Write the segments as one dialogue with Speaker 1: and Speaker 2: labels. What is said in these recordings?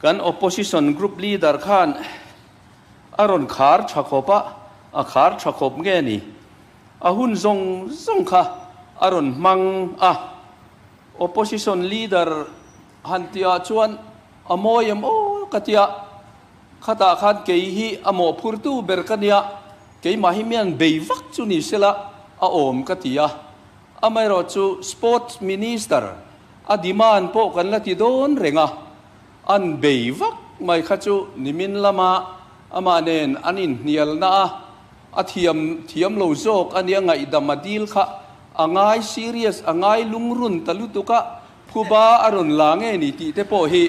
Speaker 1: Kan opposition group leader khan a rawn khar tha khawp a, a khar tha khawp nge ni? A hun zawng zawng kha a rawn hmang a. Opposition leader han tihah chuan a mawi em aw ka tia, khatah khan kei hi a mawhphurtu ber ka nia, keimah hi mian bei vak chu ni sela a awm ka ti a. Amaherawhchu Sports Minister a demand pawh kan la ti dawn reng a, an bei vak mai kha chu nimin lama amah nen an inhnialna a, a thiam thiam lo zawk a nia ngaihdam a dil kha a ngai serious a ngai lungrun ta lutuk a, phuba a rawn la nge ni tih te pawh hi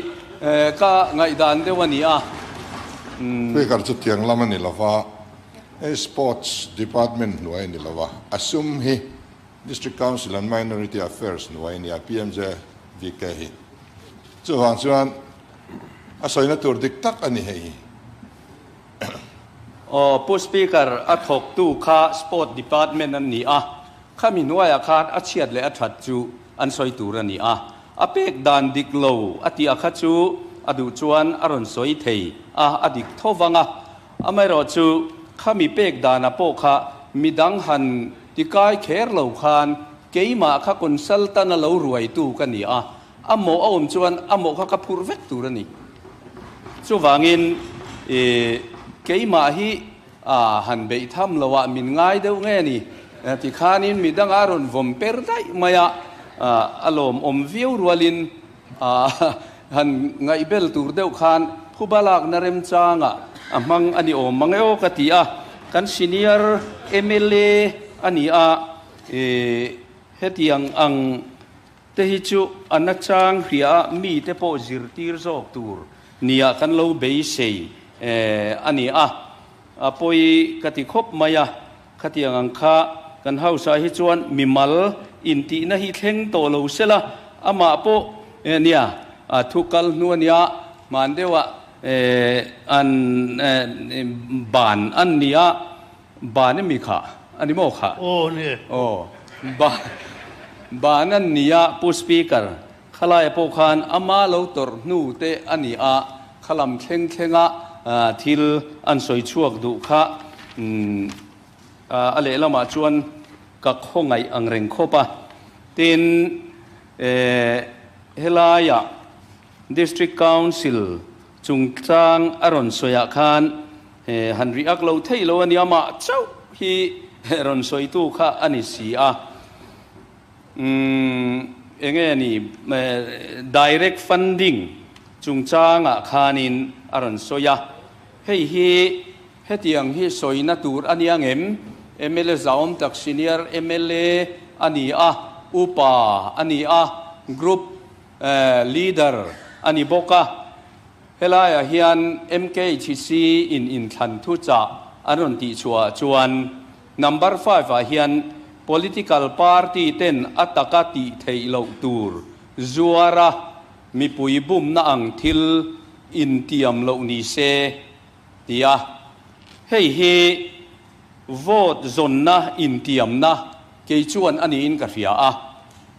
Speaker 1: ka ngaihdan deuh a ni a.
Speaker 2: Speaker chu tiang lam a ni lova, hei Sports Department hnuai a ni lova, a sum hi District Council and Minority Affairs hnuai a ni a, PMJVK hi. Chuvang chuan a sawina tur dik tak a ni hei hi.
Speaker 1: Aw, Pu Speaker, a thawktu kha Sport Department an ni a, khami hnuaiah khan a chhiat leh a that chu an sawi tur a ni a. A pek dan dik lo a tih a kha chu a duh chuan a rawn sawi thei a, a dik tho vang a. Amaherawhchu khami pek dana pawh kha midang han tikai kher lo khan keimah kha consultant a lo ruaitu ka ni a, a mawh a awm chuan a mawh kha ka phurh vek tur a ni. Chuvangin keimah hi han beih tham lo ah min ngai deuh nge ni tikhanin midanga a rawn vawm per daih mai a, a lawmawm viau rualin han ngaihbel tur deuh khan phuba lakna remchangah a hmang a ni awm mang e aw ka ti a, kan senior mla a ni a, hetiang ang te hi chu a nachang hria a mite pawh zirtir zawk tur nia kan lo beisei a ni a, a pawi ka ti khawp mai a, khatiang ang kha kan house ah hi chuan mimal intihna hi thleng tawh lo sela, amah pawh nia thu kal hnu a nia, hman deuhah an ban an ni a. Ban emi kha a ni maw kha?
Speaker 3: Aw ni.
Speaker 1: Aw ba ban an ni a Pu Speaker, khalaia pawh khan ama lo tawrh hnu te a ni a, khalam thleng thlenga thil an sawi chhuak duh kha a lehlamah chuan ka khawngaih ang reng khawp a. Tin, helaia District Council chungchang a rawn sawiah khan han react lo thei lo a ni, amah chauh hi rawn sawitu kha a ni si a. Umm enge ni direct funding chungchangah khanin a rawn sawi a, hei hi hetiang hi sawina tur a nia ngem? Mla Zaawm tak senior mla a ni a, upa a ni a, group leader a ni bawk a. Helaiah hian MKHC in inthlan thuchah an rawn tihchhuahah chuan number five-ah hian political party ten a taka tih theih loh tur zuara mipui bumna ang thil intiam loh ni se ti a. Hei hi vote zawnna intiamna kei chuan a niin ka hria a.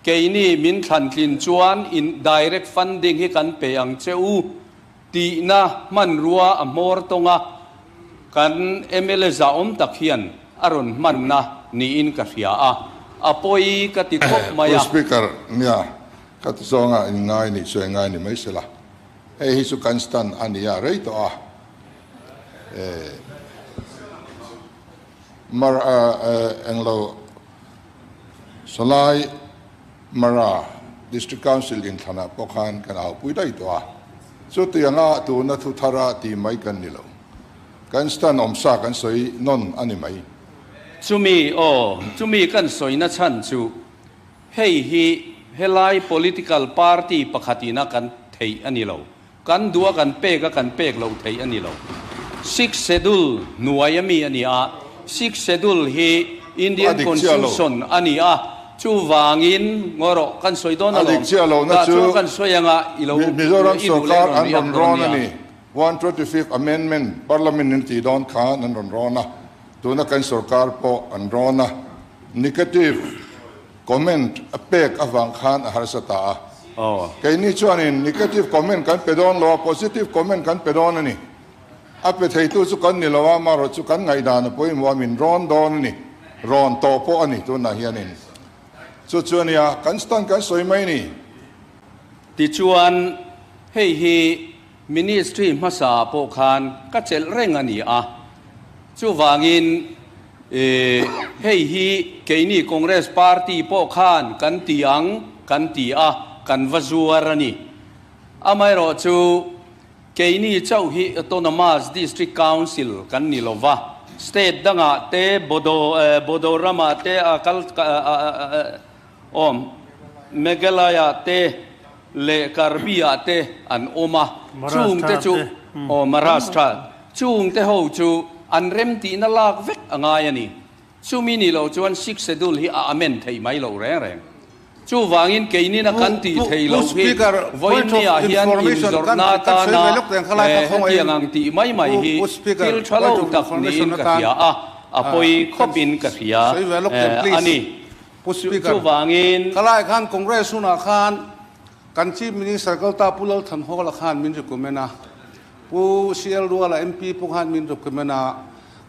Speaker 1: Keini min thlantlin chuan in direct funding hi kan pe ang che u tihna hmanrua a hmawr tawng a, kan mla zahawm tak hian a rawn hmanna niin ka hria a, a pawi ka ti khawp mai a.
Speaker 2: Pu Speaker, nia, ka ti zawnga in ngai nih chu engai ni mai sela, hei hi chu kan stand a nia rei tawh a, eh, Mar englo Salai Mara District Council inthlanah pawh khan kan aupui daih tawh a, chutianga tuna thu thara ti mai kan ni lo. Kan stand awmsa kan sawi nawn a ni mai.
Speaker 1: Chumi aw, chumi kan sawina chhan chu hei hi helai political party pakhatina kan theih a ni lo. Kan duh a kan pek a kan pek loh theih a ni lo. Sixth Schedule hnuai a mi a ni a, Sixth Schedule hi Indian Constitution a ni a, chuvangin ngawi rawh kan sawi dawn alawm, tah chuan kan sawi anga i lo i duh leh rawn riak dawn a nia.
Speaker 2: 125th Amendment Parliament in tih dawn khan an rawn rawn a, tuna kan sorkar pawh an rawn a, negative comment a pek avang khan a harsa ta a. Keini chuanin negative comment kan pe dawn lo a, positive comment kan pe dawn a ni. A pe theitu chu kan ni lo a, amaherawh chu kan ngaihdan a pawimawh a, min rawn dawn a ni. Rawn tawh pawh a ni tunah hianin. Chu chu a nia, kan stand kan sawi mai a ni.
Speaker 1: Tichuan, hei hi Ministry hmasa pawh khan ka chelh reng a ni a. Chuvangin, hei hi keini Congress Party pawh khan kan ti ang kan ti a, kan va zuar a ni. Amaherawhchu, keini chauh hi Autonomous District Council kan ni lo va, State dangah te, Bodo, Bodo ramah te a kal awm, Meghalaya te leh Karbi-ah te an awm a, chungte chu, aw Maharashtra, chungte ho chu an remtihna lak vek a ngai a ni. Chumi ni lo chuan Sixth Schedule hi a amend thei mai lo reng reng. Chuvangin keinina kan tih thei loh hi vawiinniah hian inzawrhna atana hetiang ang tih mai mai hi thil tha lo tak niin ka hria a, a pawi khawpin ka hria a ni.
Speaker 3: Pu Speaker,
Speaker 1: Chuvangin.
Speaker 3: Khalai khan Congress hunah khan kan Chief Minister kalta Pu Lal Thanhawla khan min recommend a, Pu CL Ruala MP pawh khan min recommend a,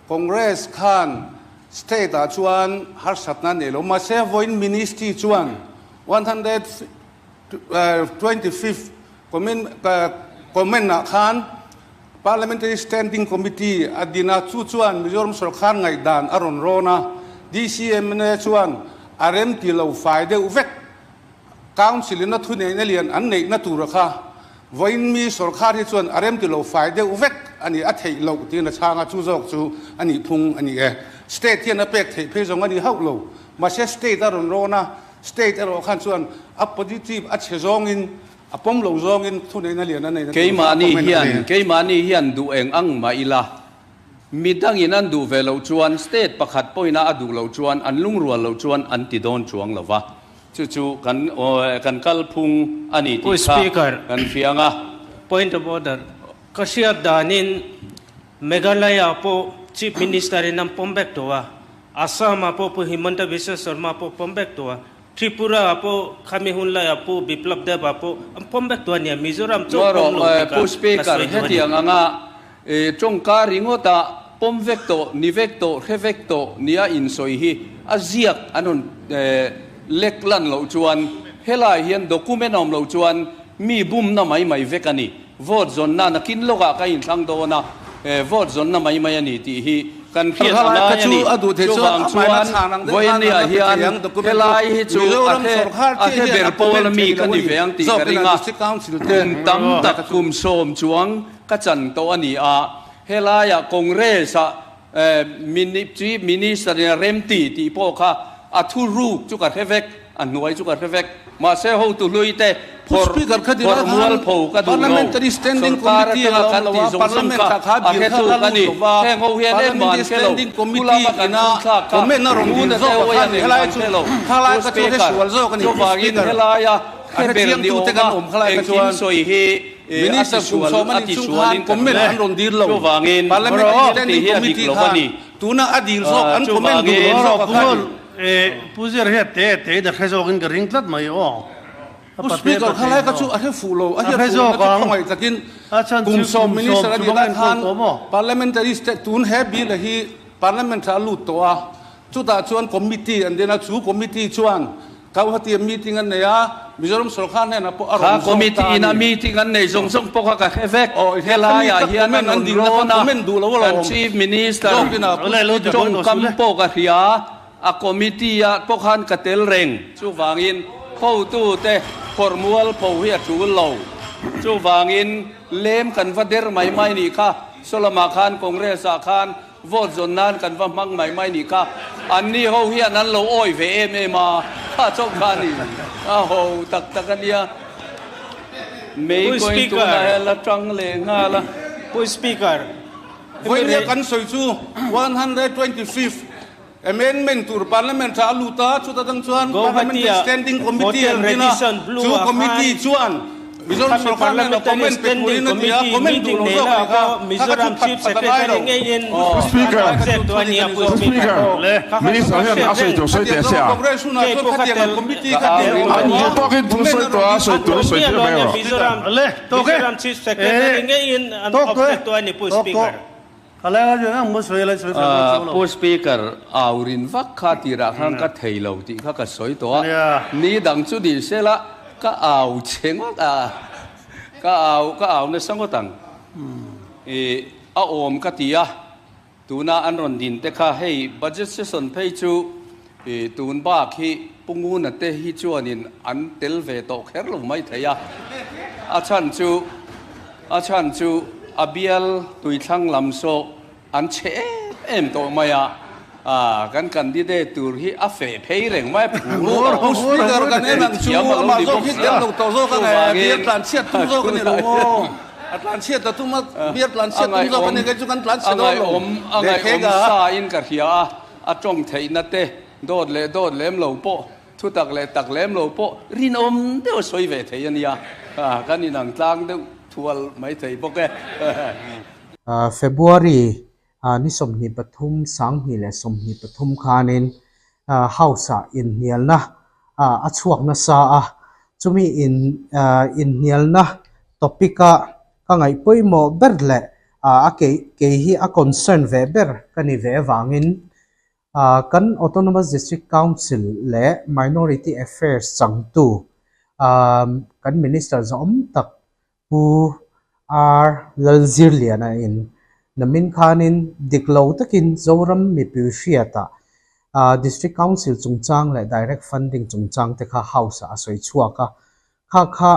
Speaker 3: Congress khan State ah chuan harsatna a nei lo, mahse vawiin Ministry chuan 125th comment ah khan Parliamentary Standing Committee a din a, chu chuan Mizoram sorkar ngaihdan a rawn rawn a, DCMNA chuan a remti lo fai deuh vek. Council in a thuneihna lian an neihna tura kha vawiin mi sorkar hi chuan a remti lo fai deuh vek a ni, a theih loh tiin a chhang a, chu zawk chu a nih phung a ni e. State hian a pek theih phei zawng a ni hauh lo, mahse state a rawn rawn a, state erawh khan chuan a positive a chhe zawngin A pawm lo zawngin thuneihna lian a neihna tur kha a
Speaker 1: Keimahni
Speaker 3: comment a
Speaker 1: hian,
Speaker 3: ni.
Speaker 1: keimahni hian duh eng ang mah ila, midangin an duh ve loh chuan state pakhat pawhina a duh loh chuan an lungrual loh chuan an ti dawn chuang lo va. Chu chu kan kan kalphung a ni
Speaker 4: Pu
Speaker 1: tih kha
Speaker 4: Speaker,
Speaker 1: kan hriang a.
Speaker 4: Point of order, Ka hriat danin Meghalaya pawh Chief Minister in an pawm vek tawh a, Assam ah pawh Pu Himanta Biswa Sarma pawh pawm vek tawh a, Tripura ah pawh khami hun laiah Pu Biplab Deb ah pawh an pawm vek tawh a nia, Mizoram chu
Speaker 1: Ngaw
Speaker 4: pawm
Speaker 1: rawh
Speaker 4: lo tih
Speaker 1: Pu
Speaker 4: ka
Speaker 1: Speaker,
Speaker 4: sawi duh a ni.
Speaker 1: hetiang anga tawngka ringawta pawm vek tawh, ni vek tawh, hre vek tawh nia insawi hi a ziak an rawn lek lan loh chuan helai hian document a awm loh chuan mi bumna mai mai vek a ni. Vote zawnna nakin lawkah ka inthlang dawn a, vote zawnna mai mai a ni tih hi kan hriat a ngai a ni. Chuvang chuan vawiinniah hian helai hi chu a hre a hre ber pawl a mi ka ni ve ang tih ka ring a, kum tam tak kum sawm chuang ka chan tawh a ni a, helaiah Congress-ah Chief Minister-in a remti tih pawh kha a thuruk chu ka hre vek, a hnuai chu ka hre vek. Mahse hotu hlui te phawrh phawrh mualpho ka duh lo. Sorkar atanga kan tih zawng zawng kha a hre tuk a ni. Heng ho hian engmah an hre lo. Thu lama kan phun thlak kha tuna te ho hian engmah an hre lo. Pu Speaker, chuvangin helaia hre ber ni awma engkim sawi hi a ti sual a ti sualin ka hria. Chuvangin tih hi a dik lo a ni. Chuvangin.
Speaker 5: Pu Zir hian te te in a hre zawkin ka ring tlat mai aw.
Speaker 3: Pu Speaker kha lai kha chu a hre fuh lo, a hriat fuh lohna chu khawngaih takin kum sawm Minister a nih lai khan Parliamentary State tun he bill a hi Parliament ah a lut tawh a, chutah chuan Committee an din a, chu Committee chuan Guwahati ah meeting an nei a, Mizoram sorkar hnenah pawh a
Speaker 1: Kha
Speaker 3: rawn zawk ta a
Speaker 1: Committee
Speaker 3: ni.
Speaker 1: ina meeting an nei zawng zawng pawh kha ka hre vek.
Speaker 3: Aw, i
Speaker 1: Helai ah
Speaker 3: khami
Speaker 1: hian
Speaker 3: comment
Speaker 1: an
Speaker 3: an
Speaker 1: rawn
Speaker 3: dilna kha
Speaker 1: rawn a,
Speaker 3: comment duh lo
Speaker 1: kan
Speaker 3: alawm.
Speaker 1: Chief Minister
Speaker 3: Zawkin a Pu Speaker.
Speaker 1: tawngkam pawh ka hria. A committee ah pawh khan ka tel reng. Chuvangin hotute phawrh mual pho hi a tul lo. Chuvangin lem kan va der mai mai nih kha. Sawlamah khan Congress ah khan vote zawn nan kan va hmang mai mai nih kha. Anni ho hian an lo awi ve em em a, kha chauh kha a ni. A ho tak tak a nia. Mei
Speaker 4: Pu
Speaker 1: kawiin
Speaker 4: Speaker.
Speaker 1: tunah hian la tang leh nghal a.
Speaker 4: Pu Speaker,
Speaker 3: Vawinia kan sawi chu 125th Amendment tur Parliament ah a lut a, chuta tang chuan Parliamentary
Speaker 4: Guwahati-a
Speaker 3: Standing Committee
Speaker 4: Hotel
Speaker 3: an din a,
Speaker 4: Radisson Blu
Speaker 3: chu
Speaker 4: ah
Speaker 3: committee
Speaker 4: khan
Speaker 3: chuan Mizoram
Speaker 4: Khami
Speaker 3: sorkar hnenah
Speaker 4: Parliamentary
Speaker 3: comment pe
Speaker 4: Standing
Speaker 3: turin a ti a,
Speaker 4: Committee
Speaker 3: comment duh
Speaker 4: meeting
Speaker 3: lo zawk
Speaker 4: neihna
Speaker 3: a ni kha,
Speaker 4: pawh
Speaker 3: kha ka
Speaker 4: Mizoram
Speaker 3: thu phat
Speaker 4: Chief
Speaker 3: phat a ngai
Speaker 4: Secretary
Speaker 3: lo.
Speaker 4: ngeiin
Speaker 2: Pu Speaker,
Speaker 4: an object tawh a nia Pu
Speaker 2: Pu
Speaker 4: Speaker.
Speaker 2: Speaker,
Speaker 4: Kha kha chu
Speaker 2: Minister
Speaker 4: ka
Speaker 2: hian
Speaker 4: hriat
Speaker 2: a sawi
Speaker 4: reng.
Speaker 2: tur sawi teh
Speaker 3: Khatiang
Speaker 2: se
Speaker 3: zawng
Speaker 2: a.
Speaker 3: Congress hunah
Speaker 4: Kei
Speaker 3: chuan
Speaker 4: pawh kha
Speaker 3: khatiang
Speaker 4: tel
Speaker 3: ang committee
Speaker 1: Ka
Speaker 3: kha
Speaker 1: au
Speaker 3: tel
Speaker 1: ring
Speaker 3: awm
Speaker 1: a
Speaker 3: lo
Speaker 1: ni.
Speaker 3: a,
Speaker 2: Duh tawkin thu
Speaker 3: comment
Speaker 2: sawi
Speaker 3: a
Speaker 2: tawh
Speaker 3: rawn
Speaker 2: a,
Speaker 3: dil
Speaker 2: sawi
Speaker 4: An
Speaker 2: tur
Speaker 4: awm
Speaker 2: sawi
Speaker 4: miah
Speaker 2: tir
Speaker 4: lo a
Speaker 2: mai
Speaker 4: nia
Speaker 2: rawh.
Speaker 4: Mizoram
Speaker 5: Le, tawk e.
Speaker 4: Mizoram Chief Secretary
Speaker 5: Eh,
Speaker 4: ngeiin an
Speaker 5: tawk tawh e.
Speaker 4: object tawh a ni Pu
Speaker 5: Tawk tawh.
Speaker 4: Speaker.
Speaker 1: Pu Speaker, au rin vak kha tirah khan ka thei lo tih kha ka sawi tawh a, ni dang chu ni sela ka au che ngawt a, ka au ka au nasa ngawt ang. I a awm ka ti a, tuna an rawn din te kha hei budget session phei chu i tun bak hi Pu Nguna te hi chuanin an tel ve tawh kher lo mai thei a, a chhan chu A chhan chu a bial tuithlang lam saw an chhe em em tawh mai a, a kan candidate tur hi a feh phei reng mai a, phur lo
Speaker 3: Pu Speaker kan en ang chu
Speaker 1: thiam a lo
Speaker 3: amah
Speaker 1: ni
Speaker 3: zawk
Speaker 1: bawk
Speaker 3: hi
Speaker 1: si
Speaker 3: tel
Speaker 1: a,
Speaker 3: lo tawh zawk a nge, bial
Speaker 1: chuvangin
Speaker 3: tlanchhiat tum zawk a ni lo maw? A tlanchhiat a tum a, bial
Speaker 1: a
Speaker 3: tlanchhiat tum zawk a
Speaker 1: ngaihawm
Speaker 3: ni, kei chu kan tlanchhe
Speaker 1: a
Speaker 3: dawn lo
Speaker 1: ngaihawm a
Speaker 3: leh khek
Speaker 1: ngaihawm
Speaker 3: a.
Speaker 1: sa in ka hria a, a tawng theihna te dawt leh dawt lem lo pawh Thutak leh tak lem lo pawh rinawm deuh a sawi ve thei a nia, kan inang tlang deuh thual mai thei bawk e.
Speaker 6: February ni 23 2023 khanin House-ah inhnialna a chhuak nasa a, chumi inhnialna topic-a ka ngaih pawimawh ber leh a kei hi a concern ve ber ka ni ve avangin Kan Autonomous District Council leh Minority Affairs changtu kan Minister zawm tak Pu R. Lalzirliana in namin khanin dik lo takin Zoram mipui hriatah District Council chungchang leh Direct Funding chungchang te kha House-ah a sawi chhuak a. Kha kha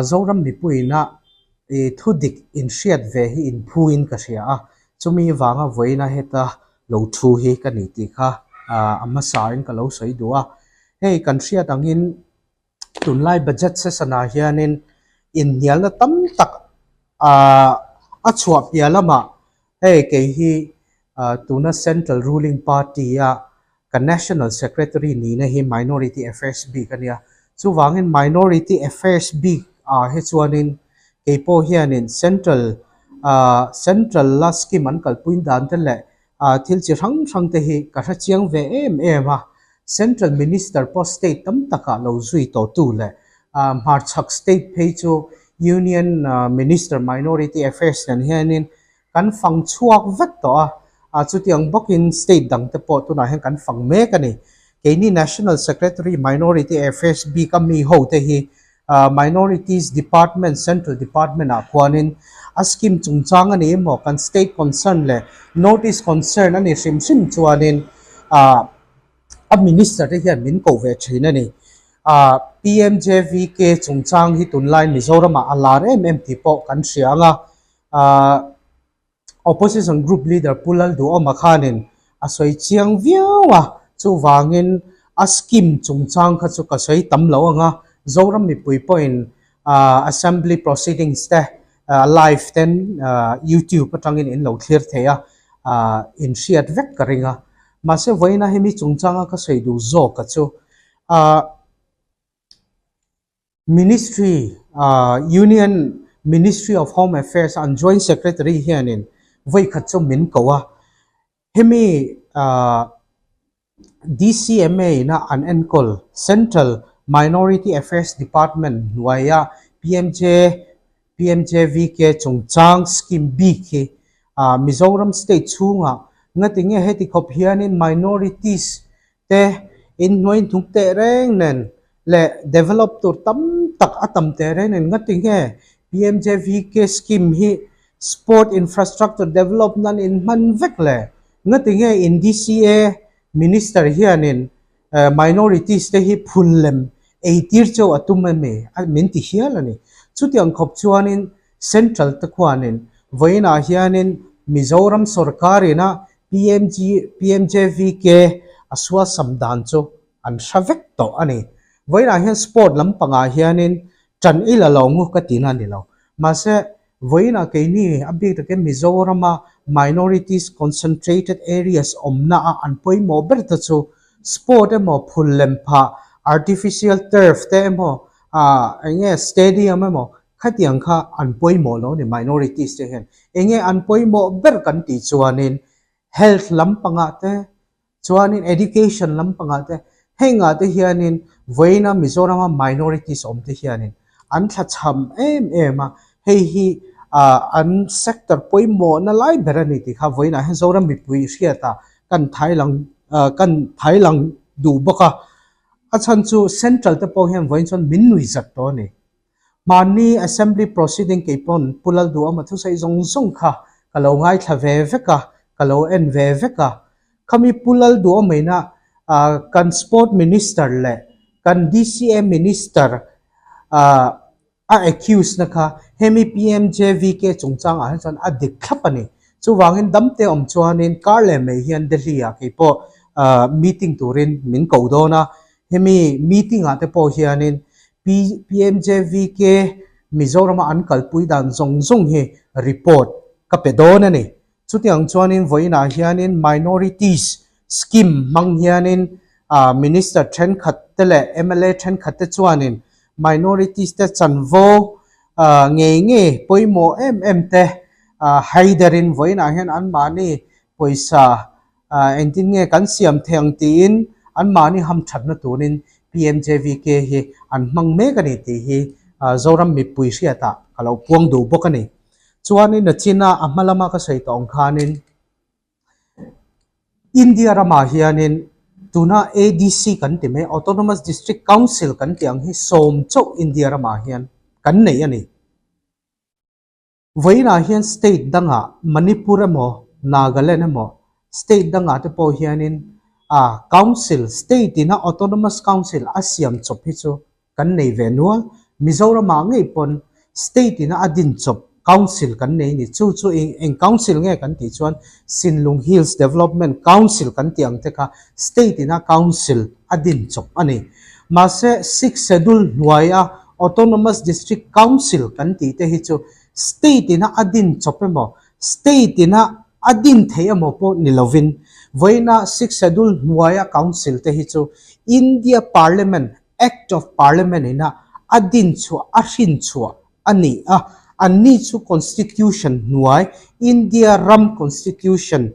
Speaker 6: Zoram mipuiina thu dik inhriat ve hi inphuin ka hria a, chumi vanga vawiina heta lo thu hi ka ni tih kha a hmasain ka lo sawi duh a. Hei kan hriat angin tunlai budget session-ah hianin inhnialna tam tak a chhuah piah lamah hei kei hi tuna central ruling party-a Ka National Secretary nihna hi Minority Affairs bik a nia. Chuvangin Minority Affairs bik ah hi chuanin kei pawh hianin Central ah Central la scheme an kalpui dan te leh ah thil chi hrang hrang te hi ka hre chiang ve em em a. Central Minister pawh state tam takah lo zui tawh tu leh ah hmarchhak state phei chu Union Minister Minority Affairs nen hianin Kan fang chhuak vek tawh a, ah chutiang bawkin state dang te pawh tunah hian kan fang mek a ni. Keini National Secretary Minority Affairs bik a mi ho te hi ah Minorities Department Central Department ah khuanin a scheme chungchang a ni emaw kan state concern leh North East concern a ni hrim hrim chuanin ah a minister te hian min koh ve thin a ni. Ah PMJVK chungchang hi tunlai Mizoram ah a lar em em tih pawh kan hria ang a, Opposition group leader Pu Lalduhawma khanin a sawi chiang viau a, chuvangin a scheme chungchang kha chu ka sawi tam lo ang a, Zoram mipui pawhin Assembly proceedings te live ten YouTube atangin in lo thlir thei a, in hriat vek ka ring a. Mahse vawiina hemi chungchanga ka sawi duh zawka chu Ministry, Union Ministry of Home Affairs an Joint Secretary hianin vawi khat chu min ko a, hemi DCMA ina an enkawl Central Minority Affairs Department hnuaia PMJ PMJVK chungchang scheme bik hi Mizoram state chhungah ngatinge heti khawp hianin minorities te inhnuai hnuk teh reng nen leh develop tur tam tak a tam teh reng nen ngati nge PMJVK scheme hi sport infrastructure develop nan in hman vek le ngati nge in DCA minister hianin minorities te hi phul lem ei tir cheu a tum emi min ti hial a ni. Chutiang khawp chuanin central te khuanin vawiinah hianin Mizoram sorkarina PMG, PMJVK a sualsam dan chu an hra vek tawh a ni. Vawiinah hian sport lampangah hianin ṭan i la lo ngu ka tihna a ni lo. Mahse, vawiinah keini a bik takin Mizorama minorities concentrated areas awmna a an pawimawh ber te chu sport emaw phul lem phah, artificial turf te emaw, Eng nge stadium emaw khatiang kha an pawimawh lo a ni minorities te hian. Eng nge an pawimawh ber kan tih chuanin health lampangah te chuanin education lampangah te hengah te hianin vawiina Mizorama minorities awm te hianin an thlachham em em a, hei hi an sector pawimawhna lai ber a ni tih kha vawiinah hian Zoram mipui hriata kan thailang kan thailang duh bawk a. A chhan chu Central te pawh hian vawiin chuan min nui zat tawh a ni. Mahni Assembly proceeding kei pawn Pu Lalduhawma thusawi zawng zawng kha ka lo ngaithla ve vek a, ka lo en ve vek a. Khami Pu Lalduhawma ina kan Sport Minister leh kan DCA Minister a accuse na kha hemi PMJVK chungchang ah hian chuan a dik thlap a ni. Chuvangin damte awm chuanin kar leh mai hian Delhi ah kei pawh meeting turin min ko dawn a, hemi meeting ah te pawh hianin PMJVK Mizorama an kalpui dan zawng zawng hi report ka pe dawn a ni. Chutiang chuanin vawiinah hianin Minorities Scheme hmang hianin Minister thenkhat te leh mla thenkhat te chuanin Minorities te chanvo ngei ngei pawimawh em em te haiderin vawiinah hian anmahni pawisa engtin nge kan siam thei ang tiin anmahni hamthatna turin PMJVK hi an hmang mek a ni tih hi Zoram mipui hriatah ka lo puang duh bawk a ni. Chuanin a china a hma lama ka sawi tawh ang khanin India ramah hianin tuna ADC kan ti mai Autonomous District Council kan tih ang hi sawm chauh India ramah hian kan nei a ni. Vawiinah hian state dangah Manipur emaw Nagaland emaw state dangah te pawh hianin a council state ina Autonomous Council a siam chawp hi chu kan nei ve nual. Mizoramah ngei pawn state ina a din chawp council kan nei ni. Chu chu eng eng council nge kan tih chuan Sinlung Hills Development Council kan tih ang te kha state ina council a din chawp a ni. Mahse Sixth Schedule hnuaia Autonomous District Council kan tih te hi chu state ina a din chawp emaw state ina a din theih emaw pawh ni lovin vawiina Sixth Schedule hnuaia council te hi chu India Parliament Act of Parliament ina a din chhuah, a hrin chhuah a ni a. Anni chu Constitution hnuai, India ram Constitution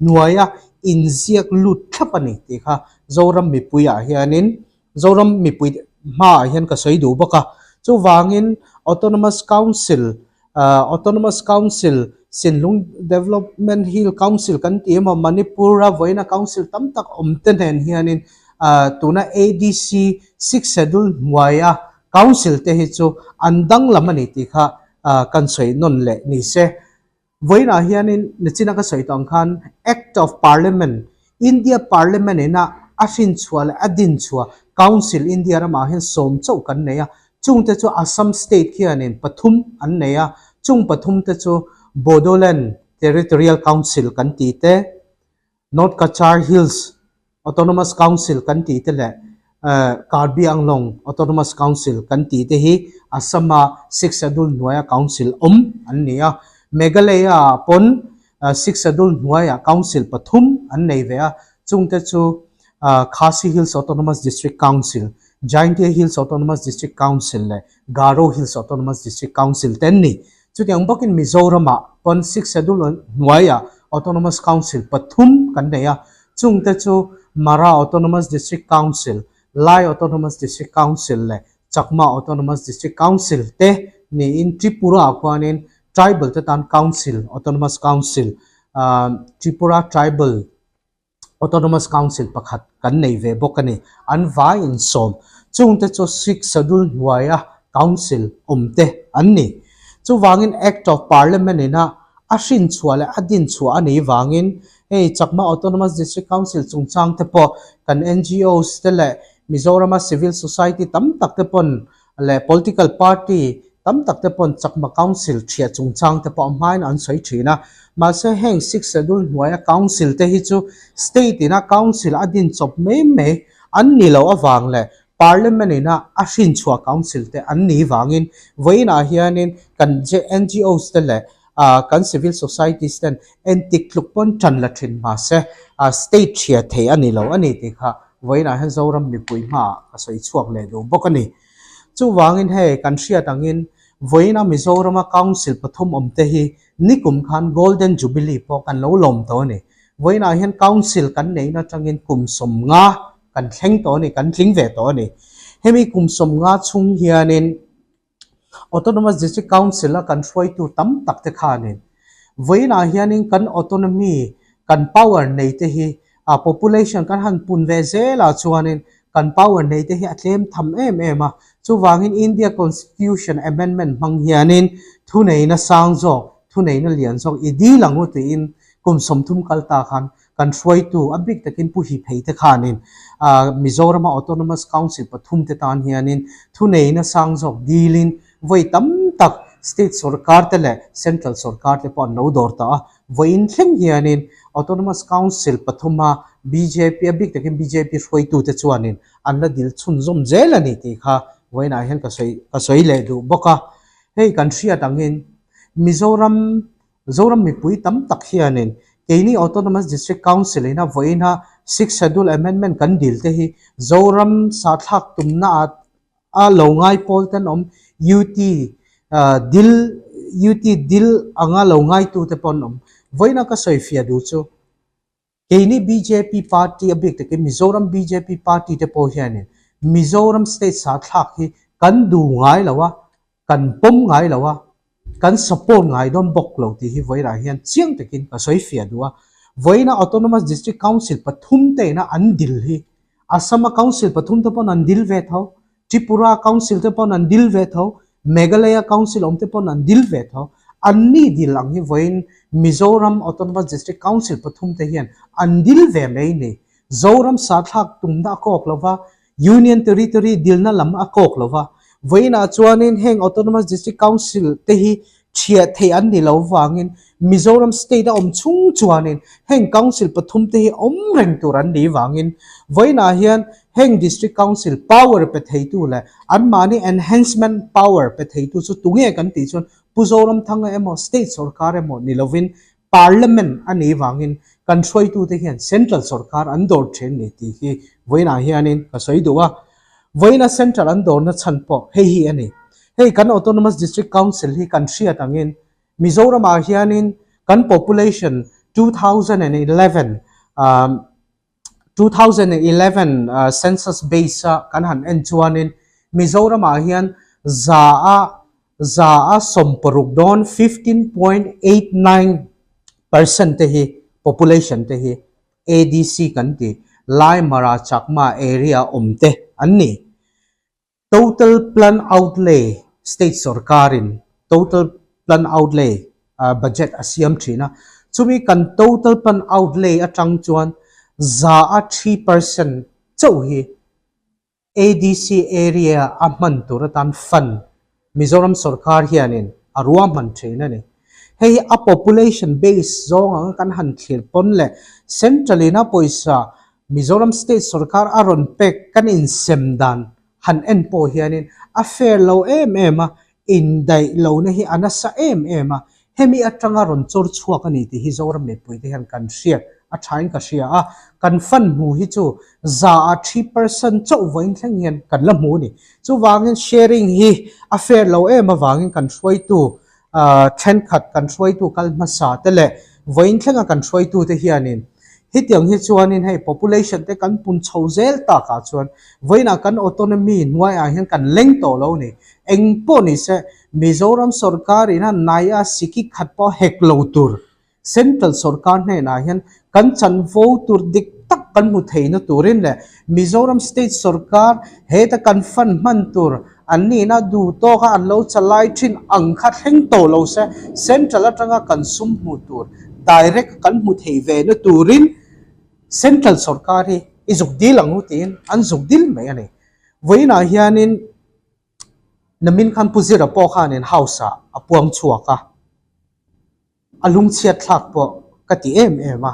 Speaker 6: hnuaia inziak lut thlap a ni tih kha Zoram mipuiah hianin, Zoram mipui hmaah hian ka sawi duh bawk a. Chuvangin Autonomous Council, Autonomous Council, Sinlung Development Hill Council kan tih emaw Manipur-a vawiina Council tam tak awm te nen hianin tuna ADC Sixth Schedule hnuaia Council te hi chu an danglam a ni tih kha kan sawi nawn leh ni se. Vawiinah hianin nichina ka sawi tawh ang khan Act of Parliament, India Parliament ina a hrinchhuah leh a dinchhuah Council India ramah hian sawm chauh kan nei a, chungte chu Assam State hianin pathum an nei a, chung pathum te chu Bodoland Territorial Council kan tih te, North Cachar Hills Autonomous Council kan tih te leh Karbi Anglong Autonomous Council kan tih te hi Assam-a Sixth Schedule hnuaia council awm an ni a. Meghalaya-ah pawn Sixth Schedule hnuaia council pathum an nei ve a, chungte chu Khasi Hills Autonomous District Council, Jaintia Hills Autonomous District Council leh Garo Hills Autonomous District Council te an ni. Chutiang bawkin Mizoramah pawn Sixth Schedule hnuaiah Autonomous Council pathum kan nei a, chungte chu Mara Autonomous District Council, Lai Autonomous District Council leh Chakma Autonomous District Council te niin Tripura-ah khuanin Tribal te tan Council, Autonomous Council, Tripura Tribal Autonomous Council pakhat kan nei ve bawk a ni. An vai insawm. Chungte chu Sixth Schedule hnuaia Council awmte an ni. Chuvangin Act of Parliament ina a hrinchhuah leh a dinchhuah a nih vangin hei Chakma Autonomous District Council chungchang te pawh kan NGOs te leh Mizorama Civil Society tam tak te pawn leh political party tam tak te pawn Chakma Council thiah chungchang te pawh a hmain an sawi thin a. Mahse heng Sixth Schedule hnuaia Council te hi chu State ina Council a din chawp mai mai an ni loh avang leh Parliament ina a hrinchhuah Council te an nih vangin vawiinah hianin kan NGOs te leh kan civil societies ten entik tluk pawn tan la thin mahse state hria thei a ni lo a ni tih kha vawiinah hian Zoram mipui hmaah ka sawi chhuak leh duh bawk a ni. Chuvangin hei kan hriat angin vawiina Mizorama Council pathum awmte hi nikum khan Golden Jubilee pawh kan lo lawm tawh a ni. Vawiinah hian Council kan neihna atangin kum 50 kan thleng tawh a ni, kan tling ve tawh a ni. Hemi kum 50 chhung hianin Autonomous District Council a kan hruaitu tam tak te khanin vawiinah hianin kan autonomy, kan power nei te hi a population kan han pun ve zelah chuanin kan power nei te hi a tlem tham em em a. Chuvangin India Constitution Amendment hmang hianin thuneihna sang zawk, thuneihna lian zawk i dil ang u tiin kum 30 kal ta khan kan hruaitu a bik takin Pu Hiphei te khanin Mizorama Autonomous Council pathum te tan hianin thuneihna sang zawk dilin vawi tam tak state sorkar te leh central sorkar te pawh an lo dawr ta a. Vawiin thleng hianin Autonomous Council pathuma bjp a bik takin bjp hruaitu te chuanin an la dil chhunzawm zel a ni tih kha vawiinah hian ka sawi ka sawi leh duh bawk a. Hei kan hriat angin Mizoram Zoram mipui tam tak hianin keini Autonomous District Council ina vawiina Sixth Schedule Amendment kan dil te hi Zoram sahthlak tumna ah a lo ngai pawl ten awm UT dil UT dil anga lo ngaitu te pawh an awm. Vawiina ka sawifiah duh chu Keini bjp party a bik takin Mizoram bjp party te pawh hianin Mizoram state sahthlak hi kan duh ngai lo a, kan pawm ngai lo a, kan support ngai dawn bawk lo tih hi vawiinah hian chiang takin ka sawi fiah duh a. Vawiina Autonomous District Council pathum te ina an dil hi Assam a council pathum te pawn an dil ve tho, Tripura council te pawn an dil ve tho, Meghalaya council awm te pawn an dil ve tho. Anni dil ang hi vawiin Mizoram Autonomous District Council pathum te hian an dil ve mai ni. Zoram sahthlak tumna a kawk lo va, Union Territory dilna lam a kawk lo va. Vawiinah chuanin heng Autonomous District Council te hi Chhiah theih an ni lo vangin Mizoram state a awm chung chuanin heng council pathum te hi awm reng tur an nih vangin vawiinah hian heng district council power pe theitu leh anmahni enhancement power pe theitu chu tunge kan tih chuan Pu Zoramthanga emaw state sorkar emaw ni lovin parliament a nih vangin kan hruaitute hian central sorkar an dawr then ni tih hi vawiinah hianin ka sawi duh a. Vawiina central an dawrna chhan pawh hei hi a ni. Hei kan Autonomous District Council hi kan hriat angin Mizoramah hianin kan population 2011 2011 census base a kan han en chuanin Mizoramah hian za a 16% dawn 15.89% te hi population te hi ADC kan ti Lai Mara Chakma area awm te an ni. Total plan outlay state sorkarin total plan outlay budget a siam thin a, chumi kan total plan outlay atang chuan 3% chauh hi ADC area a hman tur atan fund Mizoram sorkar hianin a ruahman thin a ni. Hei hi a population base zawng anga kan han thlir pawn leh central ina pawisa Mizoram state sorkar a rawn pek kan insem dan han en pawh hianin a fair lo em em a, indaih lohna hi a nasa em em a, hemi atanga rawn chawr chhuak a ni tih hi Zoram mipuite hian kan hriat a thain ka hria a, kan fan hmu hi chu 3% chauh vawiin thleng hian kan la hmu a ni. Chuvangin sharing hi a fair lo em avangin kan hruaitu thenkhat kan hruaitu kal hmasa te leh vawiin thlenga kan hruaitu te hianin hetiang hi chuanin hei population te kan pun chho zel takah chuan vawiinah kan autonomy hnuaiah hian kan leng tawh lo a ni. Eng pawh ni se Mizoram sorkar ina naia siki khat pawh hek lo tur Central sorkar hnenah hian kan chanvo tur dik tak kan hmu theihna turin leh Mizoram state sorkar heta kan fund hman tur an nihna duh tawka an lo chalai thin ang kha thleng tawh lo se Central atanga kan sum hmu tur direct kan hmu thei ve na turin Central sorkar hi i zuk dil ang u tiin an zuk dil mai a ni. Vawiinah hianin Namin khan Pu Zira pawh khanin house ah a puang chhuak a. A lungchhiat thlak pawh ka ti em em a.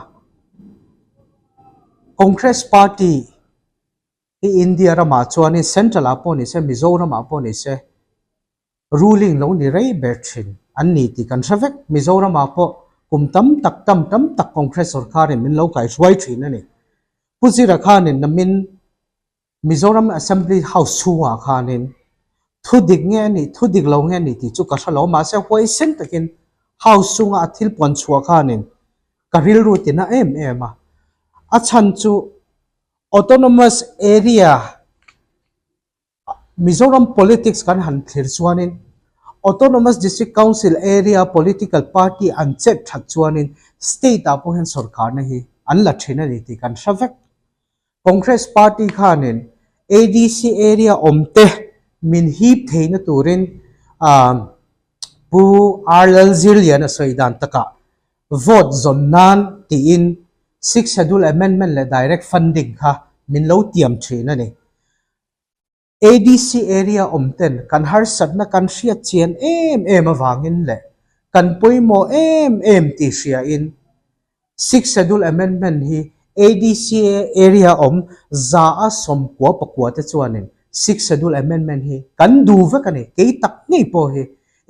Speaker 6: Congress Party hi India ramah chuanin Central ah pawh ni se, Mizoram ah pawh ni se ruling lo ni rei ber thin an ni tih kan hre vek. Mizoram ah pawh kum tam tak tam tam tak Congress sorkarin min lo kaihruai thin a ni. Pu Zira khanin namin Mizoram Assembly House chhungah khanin Thu dik nge a nih, thu dik lo nge a nih tih chu ka hre lo, mahse huaisen takin house chunga a thil puan chhuah khanin ka rilru tina em em a. A chhan chu autonomous area Mizoram politics kan han thlir chuanin Autonomous District Council area political party an chet that chuanin state ah pawh hian sorkarna hi an la thin a ni tih kan hre vek. Congress party khanin ADC area awmte min hip theihna turin Pu R Lalzirliana sawi dan takah vote zawn nan tiin Sixth Schedule Amendment leh Direct Funding kha min lo tiam thin a ni. ADC area awm ten kan harsatna kan hriat chian em em avangin leh kan pawimawh em em tih hriain Sixth Schedule Amendment hi ADC area awm 199 te chuanin Sixth Schedule Amendment hi kan duh vek a ni. Kei tak ngei pawh hi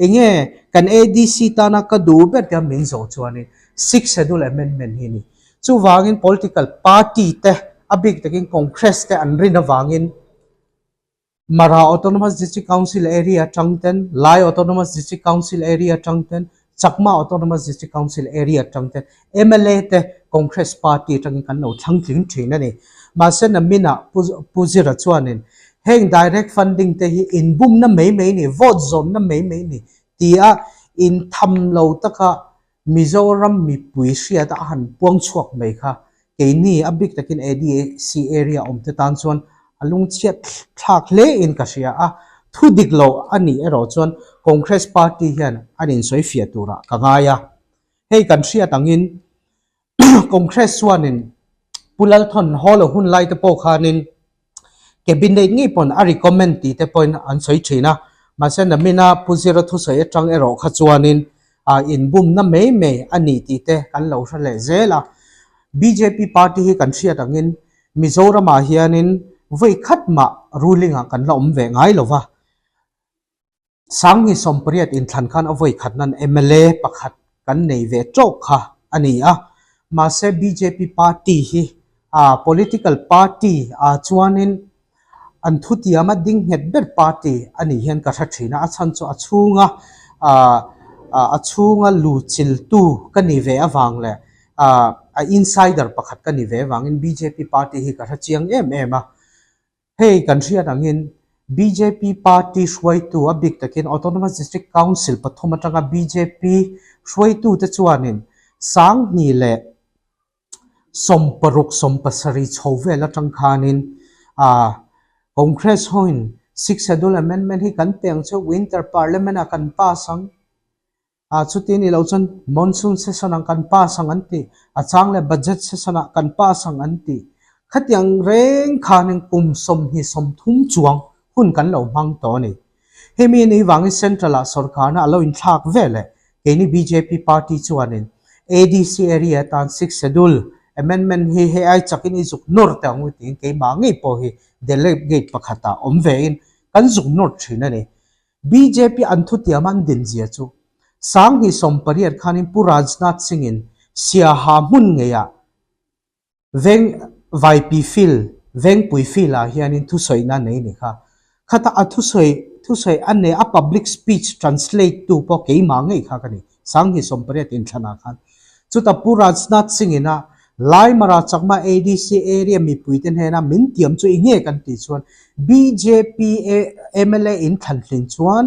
Speaker 6: enge kan ADC tana ka duh ber tia min zawh chuanin Sixth Schedule Amendment hi a ni. Chuvangin political party te a bik takin Congress te an rin avangin Mara Autonomous District Council area atang ten, Lai Autonomous District Council area atang ten, Chakma Autonomous District Council area atang ten mla te Congress party atangin kan lo thlang tling thin a ni. Mahse naminah Pu Zira chuanin heng direct funding te hi inbumna mai mai ni, vote zawnna mai mai ni tia intham lo taka Mizoram mipui hriata a han puang chhuak mai kha keini a bik takin ADC area awm te tan chuan a lungchhiat thlak hle in ka hria a, thu dik lo a nih erawh chuan Congress party hian an insawi fiah turah ka ngai a. Hei kan hriat angin Congress chuanin Pu Lalthawn Hall a hun lai te pawh khanin Cabinet ngei pawn a recommend tih te pawhin an sawi thin a, mahse namina Pu Zira thusawi atang erawh kha chuanin inbumna mai mai a ni tih te kan lo hre leh zel a. Bjp party hi kan hriat angin Mizoramah hianin vawi khat mah ruling ah kan la awm ve ngai lo va. 2018 inthlan khan a vawi khat nan mla pakhat kan nei ve tawk kha a ni a, mahse bjp party hi a political party ah chuanin an thutiama ding nghet ber party a nih hian ka hre thin a, a chhan chu a chhunga a chhunga luchiltu ka ni ve avang leh a insider pakhat ka ni ve avangin bjp party hi ka hre chiang em em a. Hei kan hriat angin bjp party hruaitu a bik takin Autonomous District Council pathum atanga bjp hruaitute chuanin 2016 17 chho vel atang khanin Congress hoin Sixth Schedule Amendment hi kan pe ang chu Winter Parliament ah kan pass ang. A chuti ni lo chuan monsoon session ang kan pass ang an ti, a chang leh budget session ah kan pass ang an ti. Khatiang reng khanin kum 20, 30 chuang hun kan lo hmang tawh a ni. Hemi ni vangin central ah sorkarna a lo inthlak ve leh keini bjp party chuanin ADC area tan Sixth Schedule amendment hi hei ai chakin i zuk nawr teh ang u tiin keimah ngei pawh hi delegate pakhatah awm vein kan zuk nawr thin a ni. Bjp an thutiam an din zia chu 2018 khanin Pu Rajnath Singh-in Siaha hmun ngeiah veng Vaipi Field, Vengpui Field-ah hianin thusawina nei ni kha. Khata a thusawi thusawi a nei a public speech translate tu pawh keimah ngei kha ka ni 2018 inthlanah khan. Chuta Pu Rajnath Singh-in a Laimara Chakma ADC area mipuite hnena min tiam chu i nge kan tih chuan bjp mla in thlanhlin chuan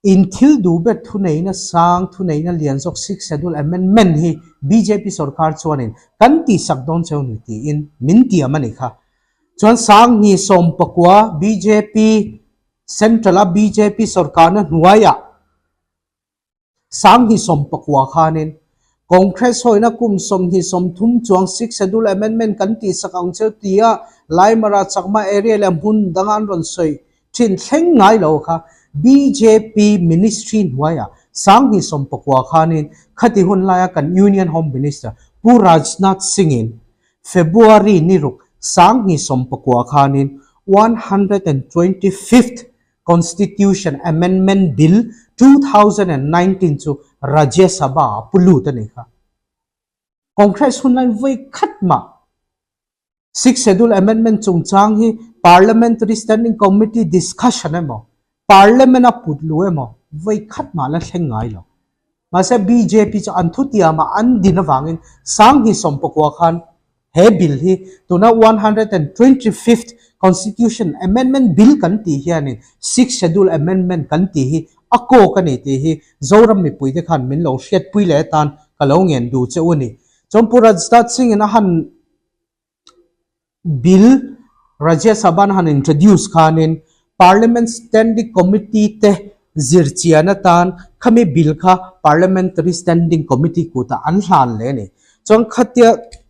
Speaker 6: in thil duh ber thuneihna sang, thuneihna lian zawk Sixth Schedule Amendment hi bjp sorkar chuanin kan tihsak dawn cheu ni tiin min tiam a ni kha. Chuan 2019 bjp Central a bjp sorkarna hnuaiah 2019 khanin Congress hawina kum 20, 30 chuang Sixth Schedule Amendment kan tihsak ang cheu tia Laimara Chakma area leh hmun danga an rawn sawi thin thleng ngai lo kha bjp Ministry hnuaiah 2019 khanin khati hun laia kan Union Home Minister Pu Rajnath Singh-in February ni ruk 2019 khanin 125th Constitution Amendment Bill 2019 chu Rajya Sabha ah pu lut a ni kha. Congress hun lain vawi khat mah Sixth Schedule Amendment chungchang hi Parliamentary Standing Committee discussion emaw. Parliament a put lu emaw vawi khat mah la thleng ngai lo. Mahse bjp chu an thutiamah an din avangin 2019 khan he bill hi tuna 125th Constitution Amendment Bill kan tih hianin Sixth Schedule Amendment kan tih hi a kawk a ni tih hi Zoram mipuite khan min lo hriatpui leh atan ka lo ngen duh che u a ni. Chuan Pu Rajnath Singh-in a han Bill Rajya Sabha-an han introduce khanin Parliament Standing Committee te zirchian atan khami bill kha Parliamentary Standing Committee kutah an hlan leh a ni. Chuan khatia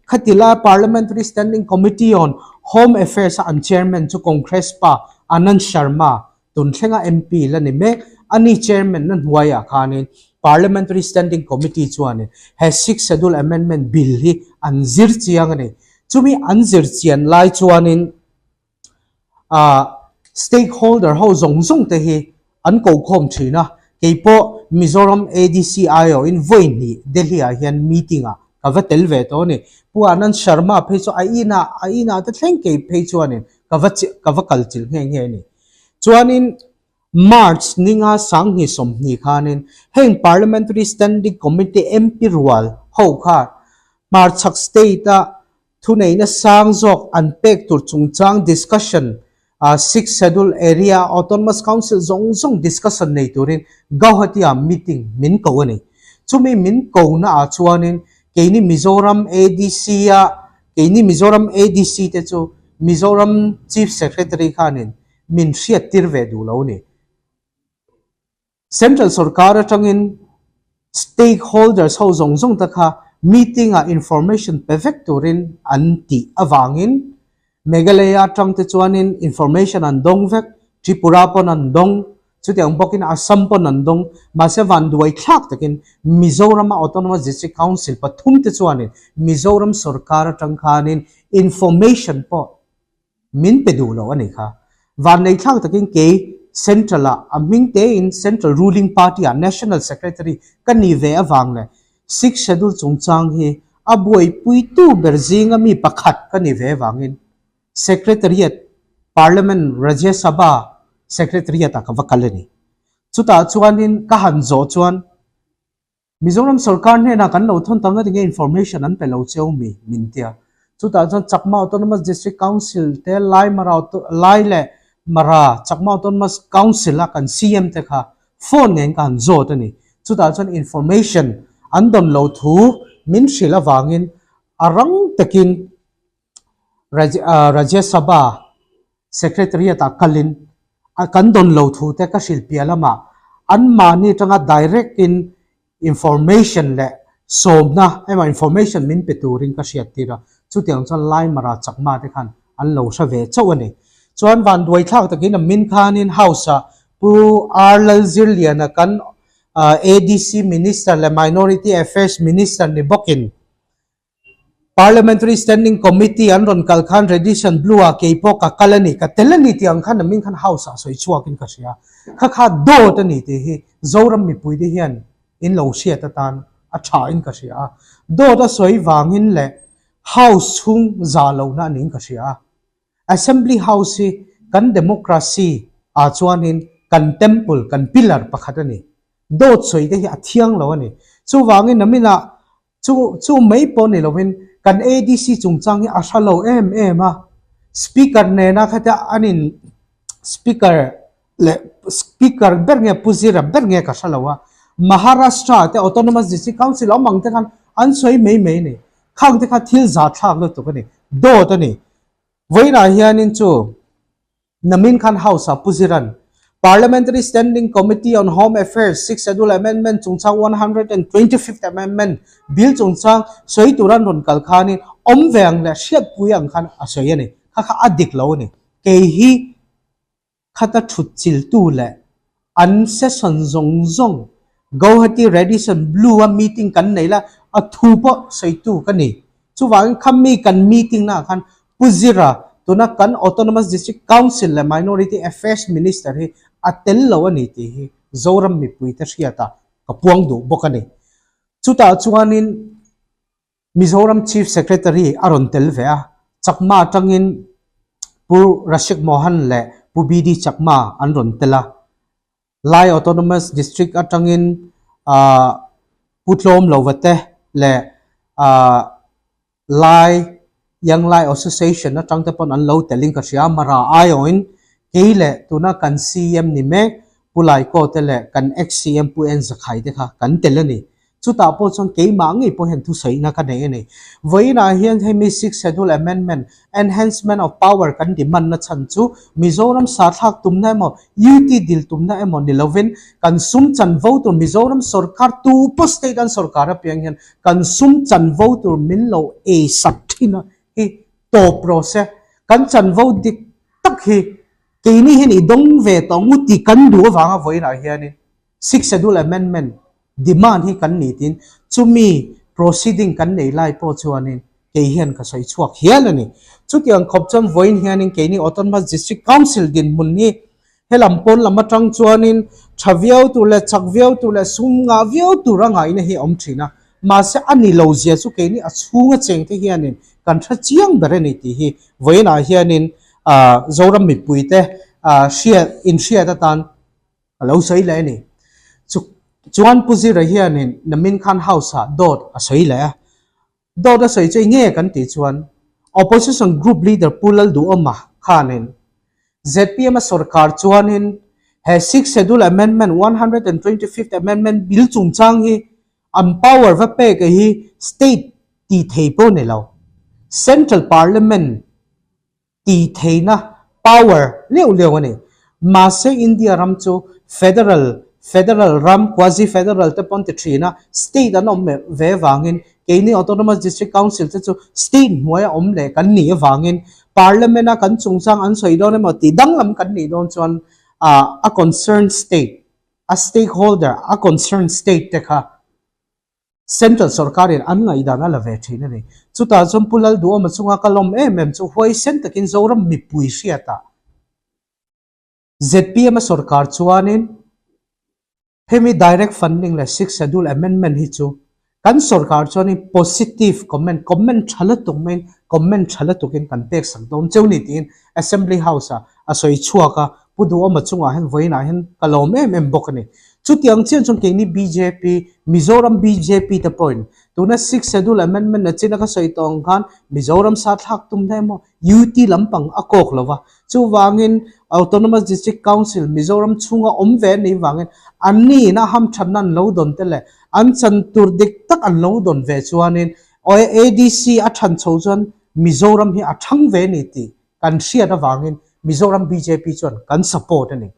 Speaker 6: khatila Parliamentary Standing Committee on Home Affairs-a an chairman chu Congress pa Anand Sharma tun thlenga MP la ni mek a ni. Chairman na hnuaiah khanin Parliamentary Standing Committee chuanin he Sixth Schedule Amendment Bill hi an zir chiang a ni. Chumi an zir chian lai chuanin ah stakeholder ho zawng zawng te hi an ko khawm thin a. Keipawh Mizoram ADC aiawhin vawi hnih Delhi ah hian meeting ah ka va tel ve tawh a ni. Pu Anand Sharma phei chu a inah a inah te thleng kei phei chuanin ka va ka va kal chilh nghe nghe a ni. Chuanin March ninga 2020 khanin heng Parliamentary Standing Committee MP rual ho kha hmarchhak state-a thuneihna sang zawk an pek tur chungchang discussion Sixth Schedule Area Autonomous Council zawng zawng discussion nei turin Gauhati-ah meeting min ko a ni. Chumi min ko-naah chuanin keini Mizoram ADC-a keini Mizoram ADC te chu Mizoram Chief Secretary khanin min hriattir ve duh lo a ni. Central sorkar atangin stakeholders ho zawng zawng te kha meeting ah information pe vek turin an tih avangin Meghalaya atang te chuanin information an dawng vek, Tripura pawn an dawng, chutiang bawkin Assam pawn an dawng, mahse vanduai thlak takin Mizorama Autonomous District Council pathum te chuanin Mizoram sorkar atang khanin information pawh min pe duh lo a ni kha. Vannei thlak takin kei Central ah a hming tein Central Ruling Party ah National Secretary ka ni ve avang leh Sixth Schedule chungchang hi a buaipuitu ber zinga mi pakhat ka ni ve avangin Secretariat Parliament Rajya Sabha Secretariat ah ka va kal a ni. Chutah chuanin ka han zawh chuan Mizoram sorkar hnenah kan lo thawn tam atinge information an pe lo cheu mi min tia. Chutah chuan Chakma Autonomous District Council te Lai Mara Lai leh Mara Chakma Autonomous Council a kan CM te kha phone ngeiin ka han zawt a ni. Chutah chuan information an dawn lo thu min hrilh avangin a rang takin Rajya Sabha Secretariat ah kalin kan dawn lo thu te ka hrilh piah lamah anmahni atanga direct in information leh sawmna emaw information min pe turin ka hriat tir a, chutiang chuan Laimara Chakma te khan an lo hre ve chauh a ni. Chuan vanduai thlak takin a min khanin House ah Pu R Lalzirliana kan ADC Minister leh Minority Affairs Minister ni bawkin Parliamentary Standing Committee an rawn kal khan Radisson Blu ah kei pawh ka kal a ni, ka tel a ni tih ang khan a ming khan House ah sawi chhuak in ka hria. Kha kha dawt a ni tih hi Zoram mipui te hian in lo hriat atan a tha in ka hria a. Dawt a sawi vangin leh House chhung za lohna a niin ka hria a. Assembly House hi kan democracy ah chuanin kan temple, kan pillar pakhat a ni. Dawt sawi te hi a thiang lo a ni. Chuvangin a minah Chu chu mai pawh ni lovin kan ADC chungchang hi a hra lo em em a, Speaker nena khatia an in Speaker leh Speaker ber nge Pu Zira ber nge ka hra lo a, Maharashtra te Autonomous District Council awm ang te khan an sawi mai mai a ni. Khang te kha thil zathlak lutuk a ni, dawt a ni. Vawiinah hianin chu Namin khan House ah Pu Ziran, Parliamentary Standing Committee on Home Affairs Sixth Schedule Amendment chungchang 125th Amendment Bill chungchang sawi tur an rawn kal khanin awm ve ang leh hriatpui ang khan a sawi a ni. Kha kha a dik lo a ni. Kei hi khata thut chiltu leh an session zawng zawng Gauhati Radisson Blu a meeting kan nei la a thu pawh sawitu ka ni. Chuvangin kha mi kan meeting naah khan Pu Zira tuna kan Autonomous District Council leh Minority Affairs Minister hi a tel lo a ni tih hi Zoram mipuite hriatah ka puang duh bawk a ni. Chutah chuanin Mizoram Chief Secretary a rawn tel ve a, Chakma atangin Pu Rashik Mohan leh Pu BD Chakma an rawn tel a. Lai Autonomous District atangin Pu Tlawm Lova te leh Lai Young Lai Association atang te pawn an lo telin ka hria a, Mara aiawhin kei leh tuna kan CM ni mek Pu Laikaw te leh kan ex-CM Pu En Zakhai te kha kan tel a ni. Chutah pawh chuan keimah ngei pawh hian thusawiina ka nei a ni. Vawiinah hian hemi Sixth Schedule Amendment, Enhancement of Power kan demand na chhan chu Mizoram sathlak tumna emaw, UT dil tumna emaw ni lovin kan sum chanvo tur Mizoram sorkar tu pawh state an sorkar apiang hian kan sum chanvo tur min lo ei sak thin a hi tawp rawh se. Kan chanvo dik tak hi keini hian i dawng ve tawh ngut tih kan duh avanga vawiinah hianin Sixth Schedule Amendment demand hi kan ni tiin chumi proceeding kan nei lai pawh chuanin kei hian ka sawi chhuak hial a ni. Chutiang khawp chuan vawiin hianin keini Autonomous District Council dinhmun hi helam pawn lam atang chuanin tha viau tur leh chak viau tur leh sum ngah viau tur a ngaihna hi a awm thin a, mahse a ni lo zia chu keini a chhunga chengte hianin kan hre chiang ber a ni tih hi vawiinah hianin Zoram mipuite hriat inhriat atan A lo sawi leh a ni. Chu chuan Pu Zira hianin Namin Khan House-ah dawt a sawi leh a. Dawt a sawi chu eng nge kan tih chuan Opposition Group Leader Pu Lalduhawma khanin zpm a sorkar chuanin he Sixth Schedule Amendment, 125th Amendment Bill chungchang hi an power va pek hi state tih thei pawh ni lo, Central Parliament ti theihna, power, leuh leuh a ni. Mahse India ram chu federal, federal ram, quasi federal te pawn ti thin a, state an awm ve vangin keini Autonomous District Council te chu state hnuaia awm leh kan nih avangin Parliament a kan chungchang an sawi dawn emaw tih danglam kan nih dawn chuan a concerned state, a stakeholder, a concerned state te kha Central sorkarin an ngaihdan a la ve thin a ni. Chutah chuan Pu Lalduhawma chunga ka lawm em em chu huaisen takin Zoram mipui hriatah zpm a sorkar chuanin hemi direct funding leh Sixth Schedule Amendment hi chu kan sorkar chuanin positive comment, comment tha lutuk maiin comment tha lutukin kan pek sak dawn cheu ni tiin Assembly House-ah a sawi chhuak a, Pu Duhawma chungah hian vawiinah hian ka lawm em em bawk a ni. Chutiang chian chuan keini bjp, Mizoram bjp te pawhin tuna Sixth Schedule Amendment a chin a ka sawi tawh ang khan Mizoram sa thlak tum hle maw UT lampang a kawk lo va. Chuvangin Autonomous District Council Mizoram chhunga awm ve a nih vangin an ni ina hamthatna an lo dawn te leh an chan tur dik tak an lo dawn ve chuanin ADC a than chho chuan Mizoram hi a thang ve a ni tih kan hriat avangin Mizoram bjp chuan kan support a ni.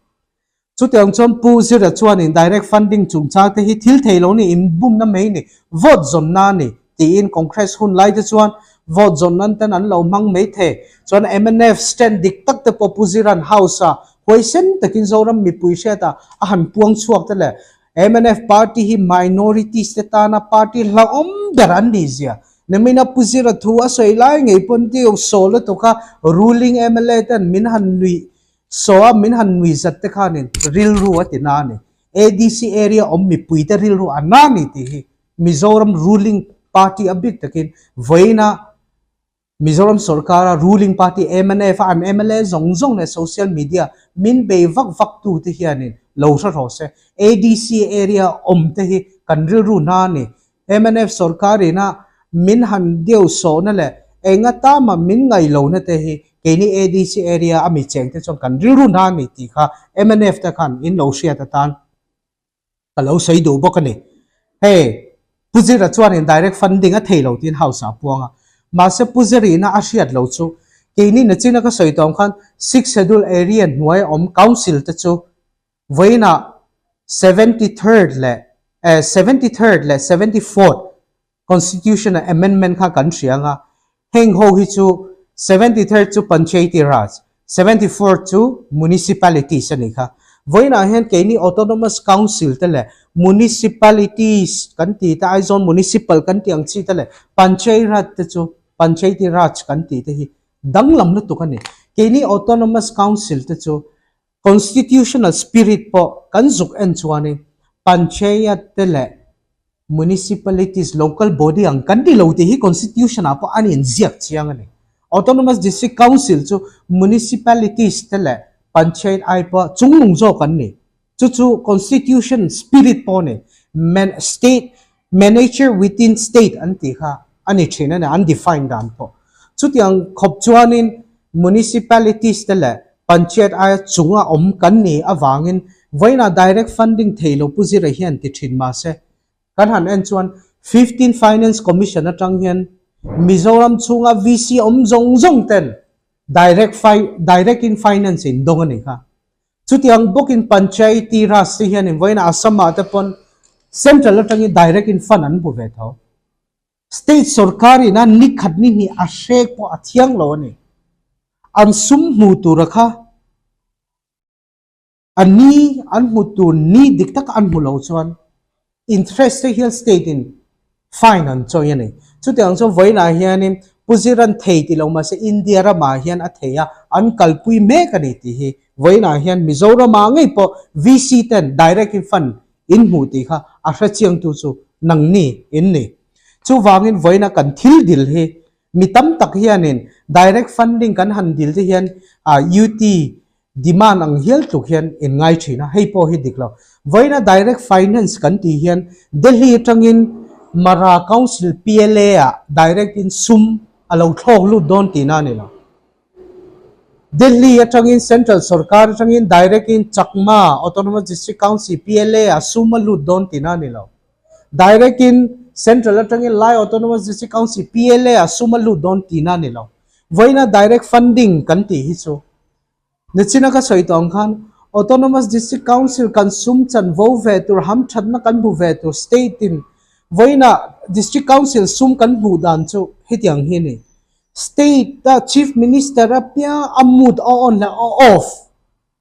Speaker 6: Chutiang chuan Pu Zira chuanin direct funding chungchang te hi thil thei lo ni, inbumna mai ni, vote zawnna a ni tiin Congress hun lai te chuan vote zawn nan ten an lo hmang mai thei. Chuan mnf stand dik tak te pawh Pu Zira'n House ah huaisen takin Zoram mipui hriatah a han puang chhuak te leh mnf party hi minorities te tana party hlauhawm ber an nih zia Nimina Pu Zira thu a sawi lai ngei pawn tiu saw lutuk a ruling mla ten min han nuih saw a min han nui zat te khanin rilru a ti na a ni. ADC area awm mipui te rilru a na ni tih hi Mizoram ruling party a bik takin vawiina Mizoram sorkara ruling party mnf a an mla zawng zawng leh social media min bei vak vak tu te hianin lo hre rawh se. ADC area awm te hi kan rilru na a ni. Mnf sorkarina min han deuh sawhna leh enga tama min ngaih lohna te hi keini ADC area a mi cheng te chuan kan rilru hna a ni tih kha mnf te khan in lo hriat atan ka lo sawi duh bawk a ni. Hei Pu Zira chuanin direct funding a thei lo tiin House ah a puang a, mahse Pu Zirina a hriat lo chu keini nachina ka sawi tawng khan Sixth Schedule area hnuaia awm Council te chu Vawiinah 73rd leh 73rd leh 74th Constitution a amendment kha kan hria ang a, heng ho hi chu 73rd chu Panchayati Raj, 74th chu Municipalities a nih kha. Vawiinah hian keini Autonomous Council te leh Municipalities kan tih te, Aizawl Municipal kan tih ang chi te leh Panchayat Raj te chu Panchayati Raj kan tih te hi danglam lutuk a ni. Keini Autonomous Council te chu Constitutional spirit pawh kan zuk en chuanin Panchayat te leh Municipalities, local body ang kan ti lo tih hi Constitution ah pawh an inziak chiang a ni. Autonomous District Council chu Municipalities te leh Panchayat ai pawh chunglung zawk an ni. Chu chu Constitution spirit pawh a ni. Man, state, manager within state an tih kha a ni thin a ni, an define dan pawh. Chutiang khawp chuanin municipalities te leh panchayat aia chunga awm kan ni avangin vawiinah direct funding thei lo Pu Zira hian ti thin mahse kan han en chuan 15 Finance Commission atang hian Mizoram chhunga VC awm zawng zawng ten direct direct in finance in dawng a ni kha. Chutiang bawkin Panchayati Raj te hianin vawiinah Assam-ah te pawn Central atangin direct in fund an hmu ve tho. State sorkarin a ni khat ni hnih a hrek pawh a thiang lo a ni. An sum hmu tura kha a ni an hmu tur ni dik taka an hmu lo chuan interest te hian state in fine an chawi a ni. Chutiang chuan vawiinah hianin Pu Ziran thei ti lo mahse India ramah hian a thei a, an kalpui mek a ni tih hi vawiinah hian Mizoramah ngei pawh VC ten direct in fund in hmuh tih kha a hrechiangtu chu nangni in ni. Chuvangin vawiina kan thil dil hi mi tam tak hianin direct funding kan han dil te hian UT demand ang hial tluk hian in ngai thin a, hei pawh hi dik lo. Vawiina direct finance kan tih hian Delhi atangin Mara Council PLA ah direct in sum a lo thlawk lut dawn tihna a ni lo. Delhi atangin Central sorkar atangin direct in Chakma Autonomous District Council PLA ah sum a lut dawn tihna a ni lo. Direct in Central atangin Lai Autonomous District Council PLA ah sum a lut dawn tihna a ni lo. Vawiina direct funding kan tih hi chu Nichina ka sawi tawh ang khan Autonomous District Council kan sum chanvo ve tur, hamthatna kan hmu ve tur state in vawiinah District Council sum kan hmuh dan chu hetiang hi a ni. State a Chief Minister a piang a mood a on leh a off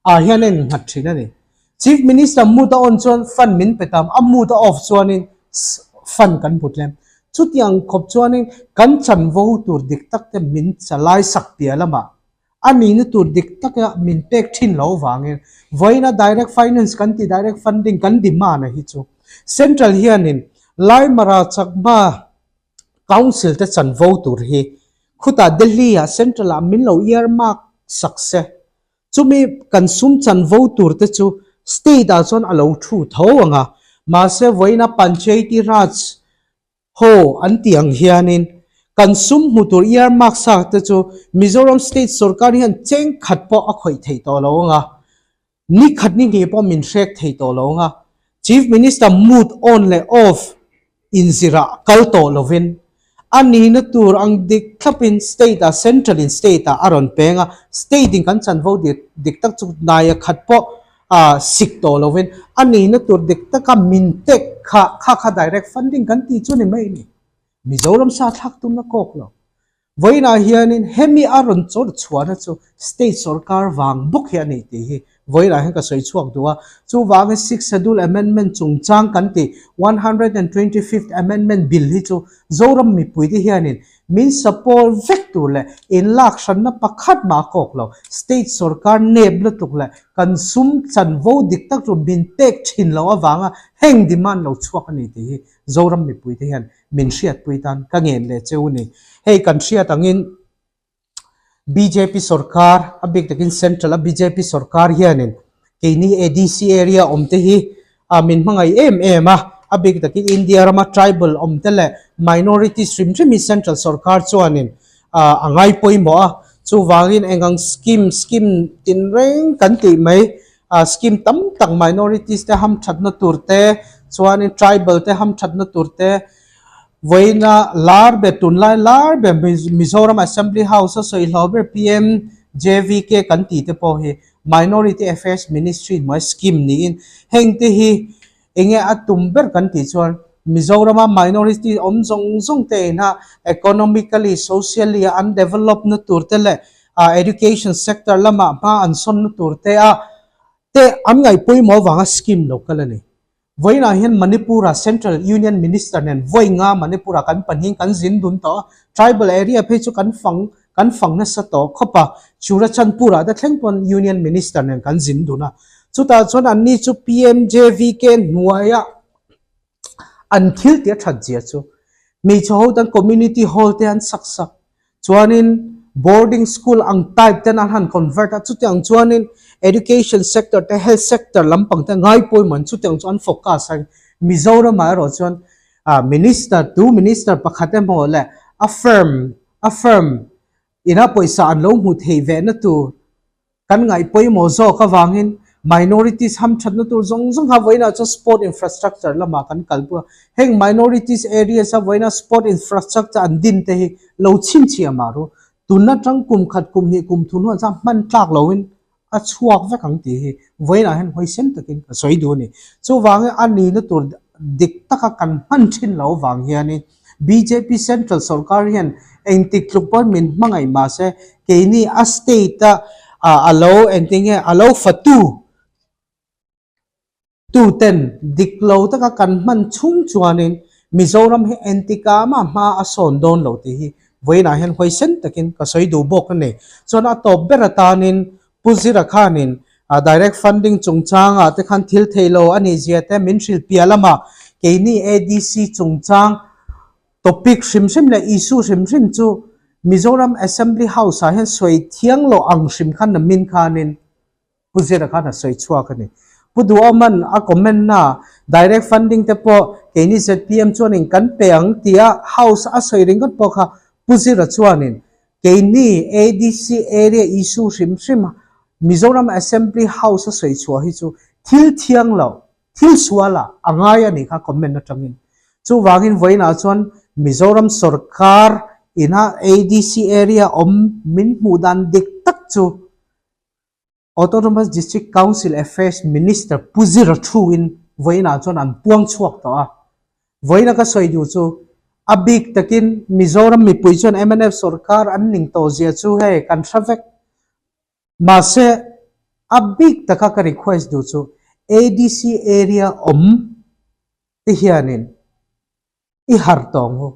Speaker 6: ah hian a innghat thin a ni. Chief Minister mood a on chuan fund min pe tam, a mood a off chuanin fund kan hmu tlem. Chutiang khawp chuanin kan chanvo tur dik tak te min chalai sak piah lamah A nihna tur dik taka min pek thin lo vangin vawiina direct finance kan ti direct funding kan demand a hi chu Central hianin Laimara Chakma Council te chanvo tur hi khutah Delhi ah Central ah min lo earmark sak se chumi kan sum chanvo tur te chu state ah chuan a lo thu tho ang a mahse vawiina Panchayati Raj Haw an tih ang hianin kan sum hmu tur earmark sa te chu Mizoram State sorkar hian cheng khat pawh a khawih thei tawh lo ang a, ni khat ni hnih pawh min hrek thei tawh lo ang a, Chief Minister mood on leh off inzirah kal tawh lovin a nihna tur ang dik thlapin state ah central in state ah a rawn peng a, state in kan chanvo dik tak chu hnaia khat pawh a sik tawh lovin a nihna tur dik taka min tek kha kha kha direct funding kan tih chu ni mai a ni. Mizoram sa thlak tumna kawk lo. Vawiinah hianin hemi a rawn chawr chhuahna chu state sorkar vang bawk hi a ni tih hi vawiinah hian ka sawi chhuak duh a. Chuvangin Sixth Schedule Amendment chungchang kan tih 125th Amendment Bill hi chu Zoram mipuite hianin Min support vek tur leh inlak hranna pakhat mah a kawk lo. State sorkar nep lutuk leh kan sum chanvo dik tak chu min pek thin loh avanga heng demand lo chhuak a ni tih hi Zoram mipuite hian min hriatpui tan ka ngen leh cheu ni. Hei kan hriat angin bjp sorkar a bik takin central a bjp sorkar hianin keini ADC area awmte hi a min hmangaih em em a, a bik takin India rama tribal awmte leh minorities hrim hrim hi central sorkar chuanin a ngai pawimawh a, chuvangin eng ang scheme scheme tinreng kan tih mai scheme tam tak minorities te hamthatna tur te chuanin tribal te hamthatna tur te vawiina lar ber tunlai lar ber Mizoram Assembly House a sawi hlauh ber PMJVK kan tih te pawh hi Minority Affairs Ministry hnuai scheme niin heng te hi enge a tum ber kan tih chuan Mizorama minority awm zawng zawng te ina economically, socially a an develop na tur te leh education sector lamah hma an sawn na tur te a te an ngaihpawimawh avanga scheme lo kal a ni. Vawiinah hian Manipur-a Central Union Minister nen vawi nga Manipur-ah kan pahnih kan zin dun tawh a, tribal area phei chu kan fang kan fang nasa tawh khawp a, Churachandpur-ah te thleng pawn Union Minister nen kan zin dun a. Chutah chuan anni chu PMJVK hnuaia an thil tih a that zia chu hmeichhe ho tan community hall te an sak sak. Chuanin Boarding school ang type ten an han convert a, chutiang chuanin education sector te health sector lampang te ngai pawimawh in chutiang chu an focus a, Mizoramah erawh chuan minister tu minister pakhat emaw leh a firm a firm ina pawisa an lo hmu thei ve na tur Kan ngaih pawimawh zawk avangin minorities hamthatna tur zawng zawng kha vawiinah chuan sport infrastructure lamah kan kalpui a. Heng minorities areas a vawiina sport infrastructure an din te hi lo chhinchhiah mah ru. Tun atang kum khat, kum hnih, kum thum hnuah chuan hman tlak loin a chhuak vek ang tih hi vawiinah hian hawisen takin ka sawi duh a ni. Chuvangin a nihna tur dik taka kan hman thin lo avang hianin bjp Central sorkar hian engtik tluk pawn min hmangaih mahse keini a state a a lo engtinge a lo fatu tu ten dik lo taka kan hman chhung chuanin Mizoram hi entika mah hma a sawn dawn lo tih hi vawiinah hian huaisen takin ka sawi duh bawk a ni. Chuan a tawp ber atanin Pu Zira khanin direct funding chungchangah te khan thil thei lo a nih zia te min hrilh piah lamah keini ADC chungchang topic hrim hrim leh issue hrim hrim chu Mizoram Assembly House ah hian sawi thiang lo ang hrim khan na min khanin Pu Zira khan a sawi chhuak a ni. Pu Duhawman a comment na direct funding te pawh keini zpm chuanin kan pe ang tia House a sawi ringawt pawh kha Pu Zira chuanin Keini ADC area issue hrim hrim Mizoram Assembly House a sawi chhuah hi chu thil thiang lo, thil sual ah a ngai a nih kha comment atangin. Chuvangin vawiinah chuan Mizoram sorkar ina ADC area awm min hmuh dan dik tak chu Autonomous District Council Affairs Minister Pu Zira Thu-in vawiinah chuan an puang chhuak tawh a. Vawiina ka sawi duh chu, a bik takin Mizoram mipui chuan mnf sorkar an ning tawh zia chu hei kan hre vek. Mahse, a bik taka ka request duh chu ADC area awm te hianin i harh tawh ang u.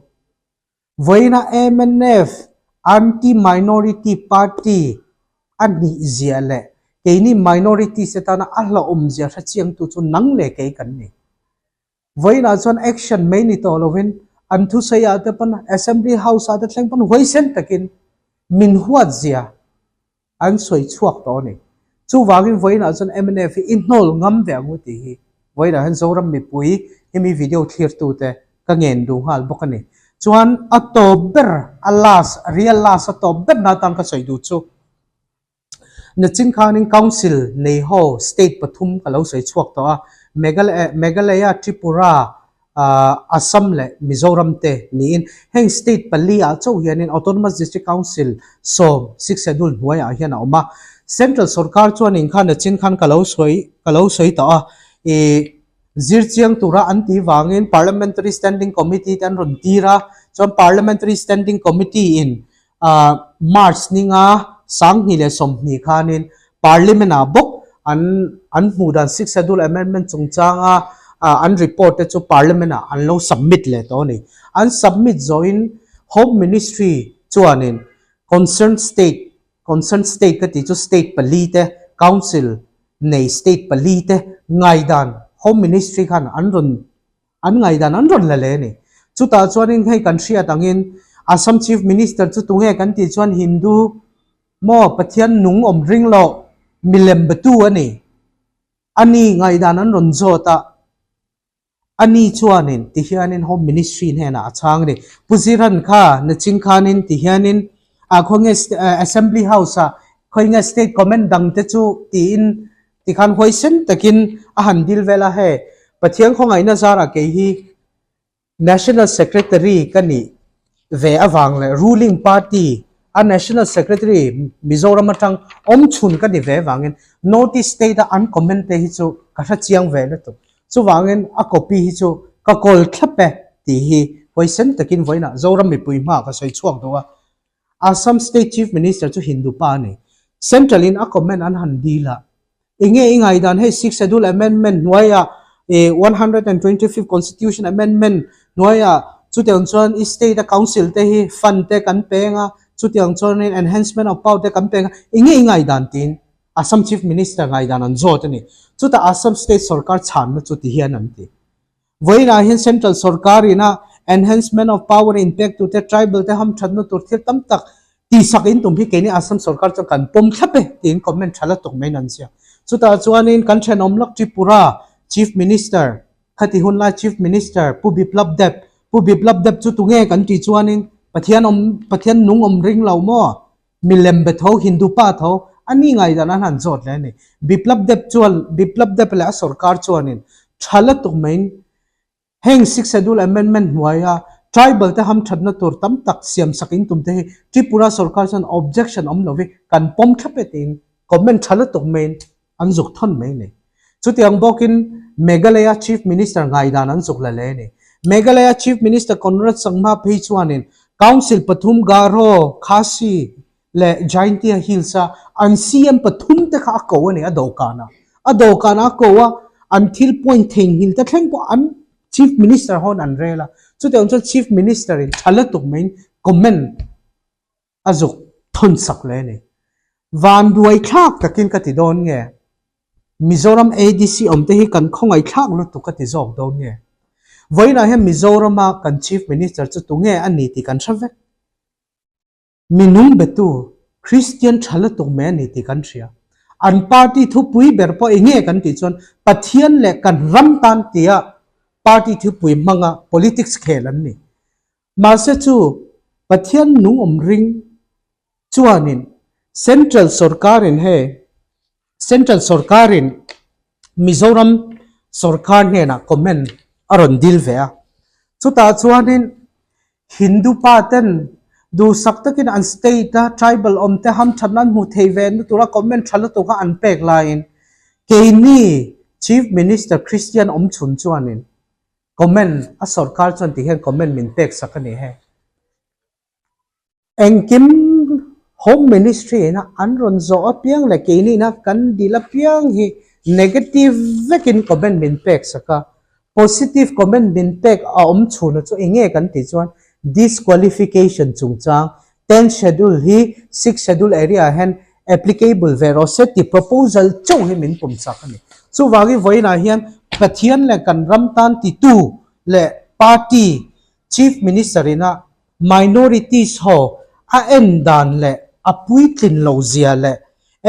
Speaker 6: Vawiina mnf anti-minority party a nih zia leh keini minorities te tana a hlauhawm zia hre chiangtu chu nang leh kei kan ni. Vawiinah chuan action mai ni tawh lovin an thusawi ah te pawn Assembly House ah te thleng pawn huaisen takin min huat zia an sawi chhuak tawh a ni. Chuvangin vawiinah chuan mnf hi i hnawl ngam ve ang u tih hi vawiinah hian Zoram mipui hemi video thlirtute ka ngen duh nghal bawk a ni. Chuan a tawp ber, a last, real last a tawp ber na atan ka sawi duh chu Nachin khanin Council nei ho state pathum ka lo sawi chhuak tawh a, Meghalaya, Tripura, Assam leh Mizoram te niin heng state pali ah chauh hianin Autonomous District Council sawm Sixth Schedule hnuaiah hian a awm a. Central sorkar chuanin khan nachin khan ka lo sawi ka lo sawi tawh a, ih zirchiang tura an tih vangin Parliamentary Standing Committee te an rawn tir a, chuan Parliamentary Standing Committee in March ninga 2020 khanin Parliament ah bawk an an hmuh dan Sixth Schedule Amendment chungchanga an report te chu Parliament ah an lo submit leh tawh a ni. An submit zawhin Home Ministry chuanin concerned state, concerned state ka tih chu state pali te, council nei state pali te ngaidan Home Ministry khan an rawn An ngaihdan an rawn la leh a ni. Chutah chuanin hei kan hriat angin Assam Chief Minister chu tunge kan tih chuan Hindu maw Pathian nung awm ring loh milem betu a ni. A ni ngaihdan an rawn zawt a, a ni chuanin ti hianin Home Ministry hnenah a chhang a ni. Pu Ziran kha naching khanin ti hianin a khawnge Assembly House ah khawnge State Comment dang te chu tiin Tikhan huaisen takin a han dil vel a, hei Pathian khawngaihna zarah kei hi National Secretary ka nih ve avang leh ruling party a National Secretary Mizoram atang awm chhun ka ni ve avangin North East State a an comment te hi chu ka hre chiang ve lutuk. Chuvangin a copy hi chu ka kawl thlap e tih hi huaisen takin vawiinah Zoram mipui hmaah ka sawi chhuak duh a. Assam State Chief Minister chu Hindu pa a ni. Central in a comment an han dil a, Enge i ngaihdan hei Sixth Schedule Amendment hnuaiah eh 125th Constitution Amendment hnuaiah chutiang chuan i state a council te hi fund te kan peng a, chutiang chuanin enhancement of power te kan peng a, enge i ngaihdan tiin Assam Chief Minister ngaihdan an zawt a ni. Chutah Assam State sorkar chhanna chu ti hian an ti. Vawiinah hian Central sorkar ina Enhancement of Power in pek tur te, Tribal te hamthatna tur thil tam tak Tihsak in tum hi keini Assam sorkar chuan kan pawm thlap e tiin comment tha la tuk mai in an ziak. Chutah chuanin kan thenawm lawk Tripura Chief Minister, khati hun lai Chief Minister Pu Biplab Deb, Pu Biplab Deb chu tunge kan tih chuanin Pathian awm Pathian nung awm ring lo maw? Milem be tho, Hindu pa tho a ni ngaihdan an han zawt leh a ni. Biplab Deb chuan Biplab Deb leh a sorkar chuanin tha la tuk maiin Heng Sixth Schedule Amendment hnuaia tribal te hamthatna tur tam tak siamsak in tum te hi Tripura sorkar chuan objection awm lovi kan pawm thlap e tiin comment tha lutuk maiin an zuk thawn mai nei. Chutiang bawkin Meghalaya Chief Minister ngaidan an zuk la le a ni. Meghalaya Chief Minister Conrad Sangma phei chuanin Council pathum Garo, Khasi leh Jaintia Hills a an CM pathum te kha a ko a ni a dawhkanah. A dawhkanah a ko a, an thil point theihnghilh te thleng pawh an Chief Minister hawn an rel a. Chutiang chuan Chief Minister in tha lutuk maiin comment a zuk thawn sak leh a ni. Vanduai thlak takin ka ti dawn nge? Mizoram ADC awm te hi kan khawngaih thlak lutuk ka ti zawk dawn nge? Vawiinah hian Mizorama kan Chief Minister chu tunge a ni tih kan hre vek. Minung betu Kristian tha lutuk mai a ni tih kan hria. An party thupui ber pawh eng nge kan tih chuan Pathian leh kan ram tan tia party thupui hmanga politics khel an ni. Mahse chu Pathian nung awm ring chuanin Central sawrkarin hei Central sawrkarin Mizoram sawrkar hnenah comment a rawn dil ve a. Chutah chuanin Hindu pa ten duhsak takin an state a tribal awm te hamthatna an hmuh thei ve na tura comment tha lutuk a an pek laiin keini Chief Minister Christian awm chhun chuanin comment a sawrkar chuan ti hian comment min pek sak a ni hei. Engkim Home Ministry ina an rawn zawh apiang leh keini ina kan dil apiang hi negative vekin comment min pek sak a, Positive comment min pek a awm chhuna chu eng nge kan tih chuan disqualification chungchang tenth schedule hi sixth schedule area ah hian applicable ve rawh se tih proposal chauh hi min pawm chak a ni. Chuvangin vawiinah hian Pathian leh kan ram tan titu leh party chief minister ina minorities ho a en dan leh a puitlin lo zia leh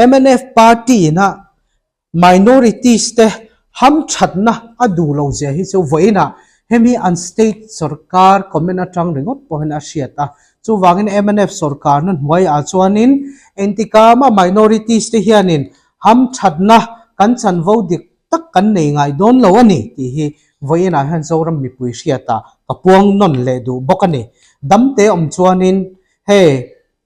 Speaker 6: mnf party ina Minorities te hamthatna a duh lo zia hi chu vawiinah hemi an state sorkar comment atang ringawt pawhin a hriat a. Chuvangin mnf sorkarna hnuaiah chuanin engtikama minorities te hianin hamthatna kan chanvo dik tak kan nei ngai dawn lo a ni tih hi vawiinah hian Zoram mipui hriatah ka puang nawn leh duh bawk a ni. Damte awm chuanin hei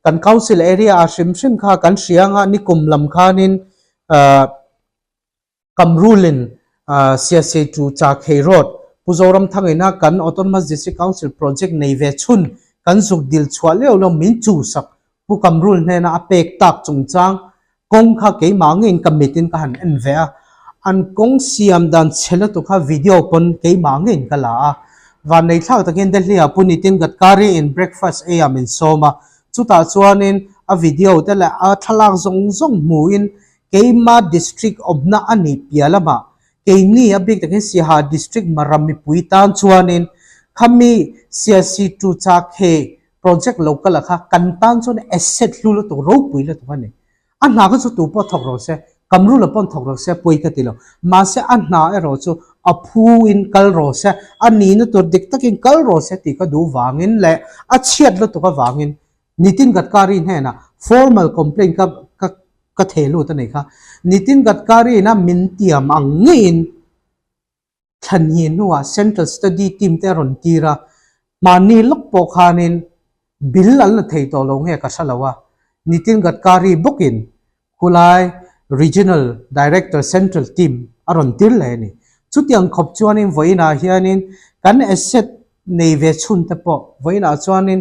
Speaker 6: Kan council area ah hrim hrim kha kan hria anga nikum lam khanin Kamrul in Siasei to Chakhei road Pu Zoramthang ina kan Autonomous District Council project nei ve chhun kan zuk dil chhuah leuh leuh min chuhsak Pu Kamrul hnena a pek tak chungchang kawng kha keimah ngeiin ka mit in ka han en ve a, an kawng siam dan chhe lutuk kha video pawn keimah ngeiin ka la a, vannei thlak takin Delhi ah Pu Nitin Gadkari in breakfast ei ah min sawm a, chutah chuanin a video te leh a thlalak zawng zawng hmuhin keima district awmna a nih piah lamah keini a bik takin Siaha district Maram mipui tan chuanin khami Siasi tu chak he Project lo kal a kha kan tan chuan asset hlu lutuk ropui lutuk a ni. A hna kha chu tu pawh thawk rawh se, Kamrula pawn thawk rawh se pawi ka ti lo. Mahse a hna erawh chu a phu in kal rawh se, a nihna tur dik takin kal rawh se tih ka duh vangin leh a chhiat lutuk avangin Nitin Gadkari hnenah formal complaint ka ka ka theh lut a nei kha. Nitin Gadkari ina min tiam ang ngeiin Thlanhnih hnuah Central Study Team te a rawn tir a, mahni lawk pawh khanin bill an la thei tawh lo nge ka hre lo a, Nitin Gadkari bawkin khulai Regional Director Central Team a rawn tir leh a ni. Chutiang khawp chuanin vawiinah hianin kan asset nei ve chhun te pawh vawiinah chuanin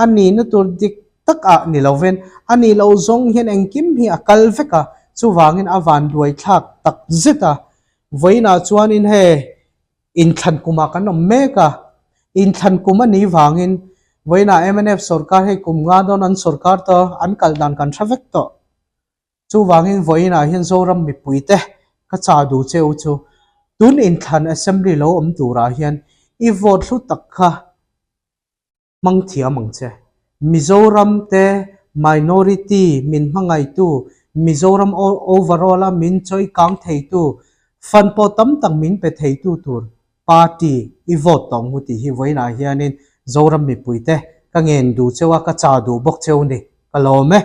Speaker 6: a nihna tur dik tak ah ni lovin a nih loh zawng hian engkim hi a kal vek a, chuvangin a vanduai thlak tak zet a. Vawiinah chuanin he inthlan kumah kan awm mek a, inthlan kum a nih vangin vawiinah mnf sorkar hei kum nga dawn an sorkar tawh a, an kal dan kan hre vek tawh. Chuvangin vawiinah hian Zoram mipuite ka chah duh che u chu tun inthlan assembly lo awm turah hian i vote hlu tak kha hmang thiam ang che. Mizoram te, minority min hmangaihtu, Mizoram overall a min chawi kang theitu, fund pawh tam tak min pe theitu tur party i vote tawh ang u tih hi vawiinah hianin Zoram mipuite ka ngen duh cheu a, ka chah duh bawk cheu ni. Ka lawm e.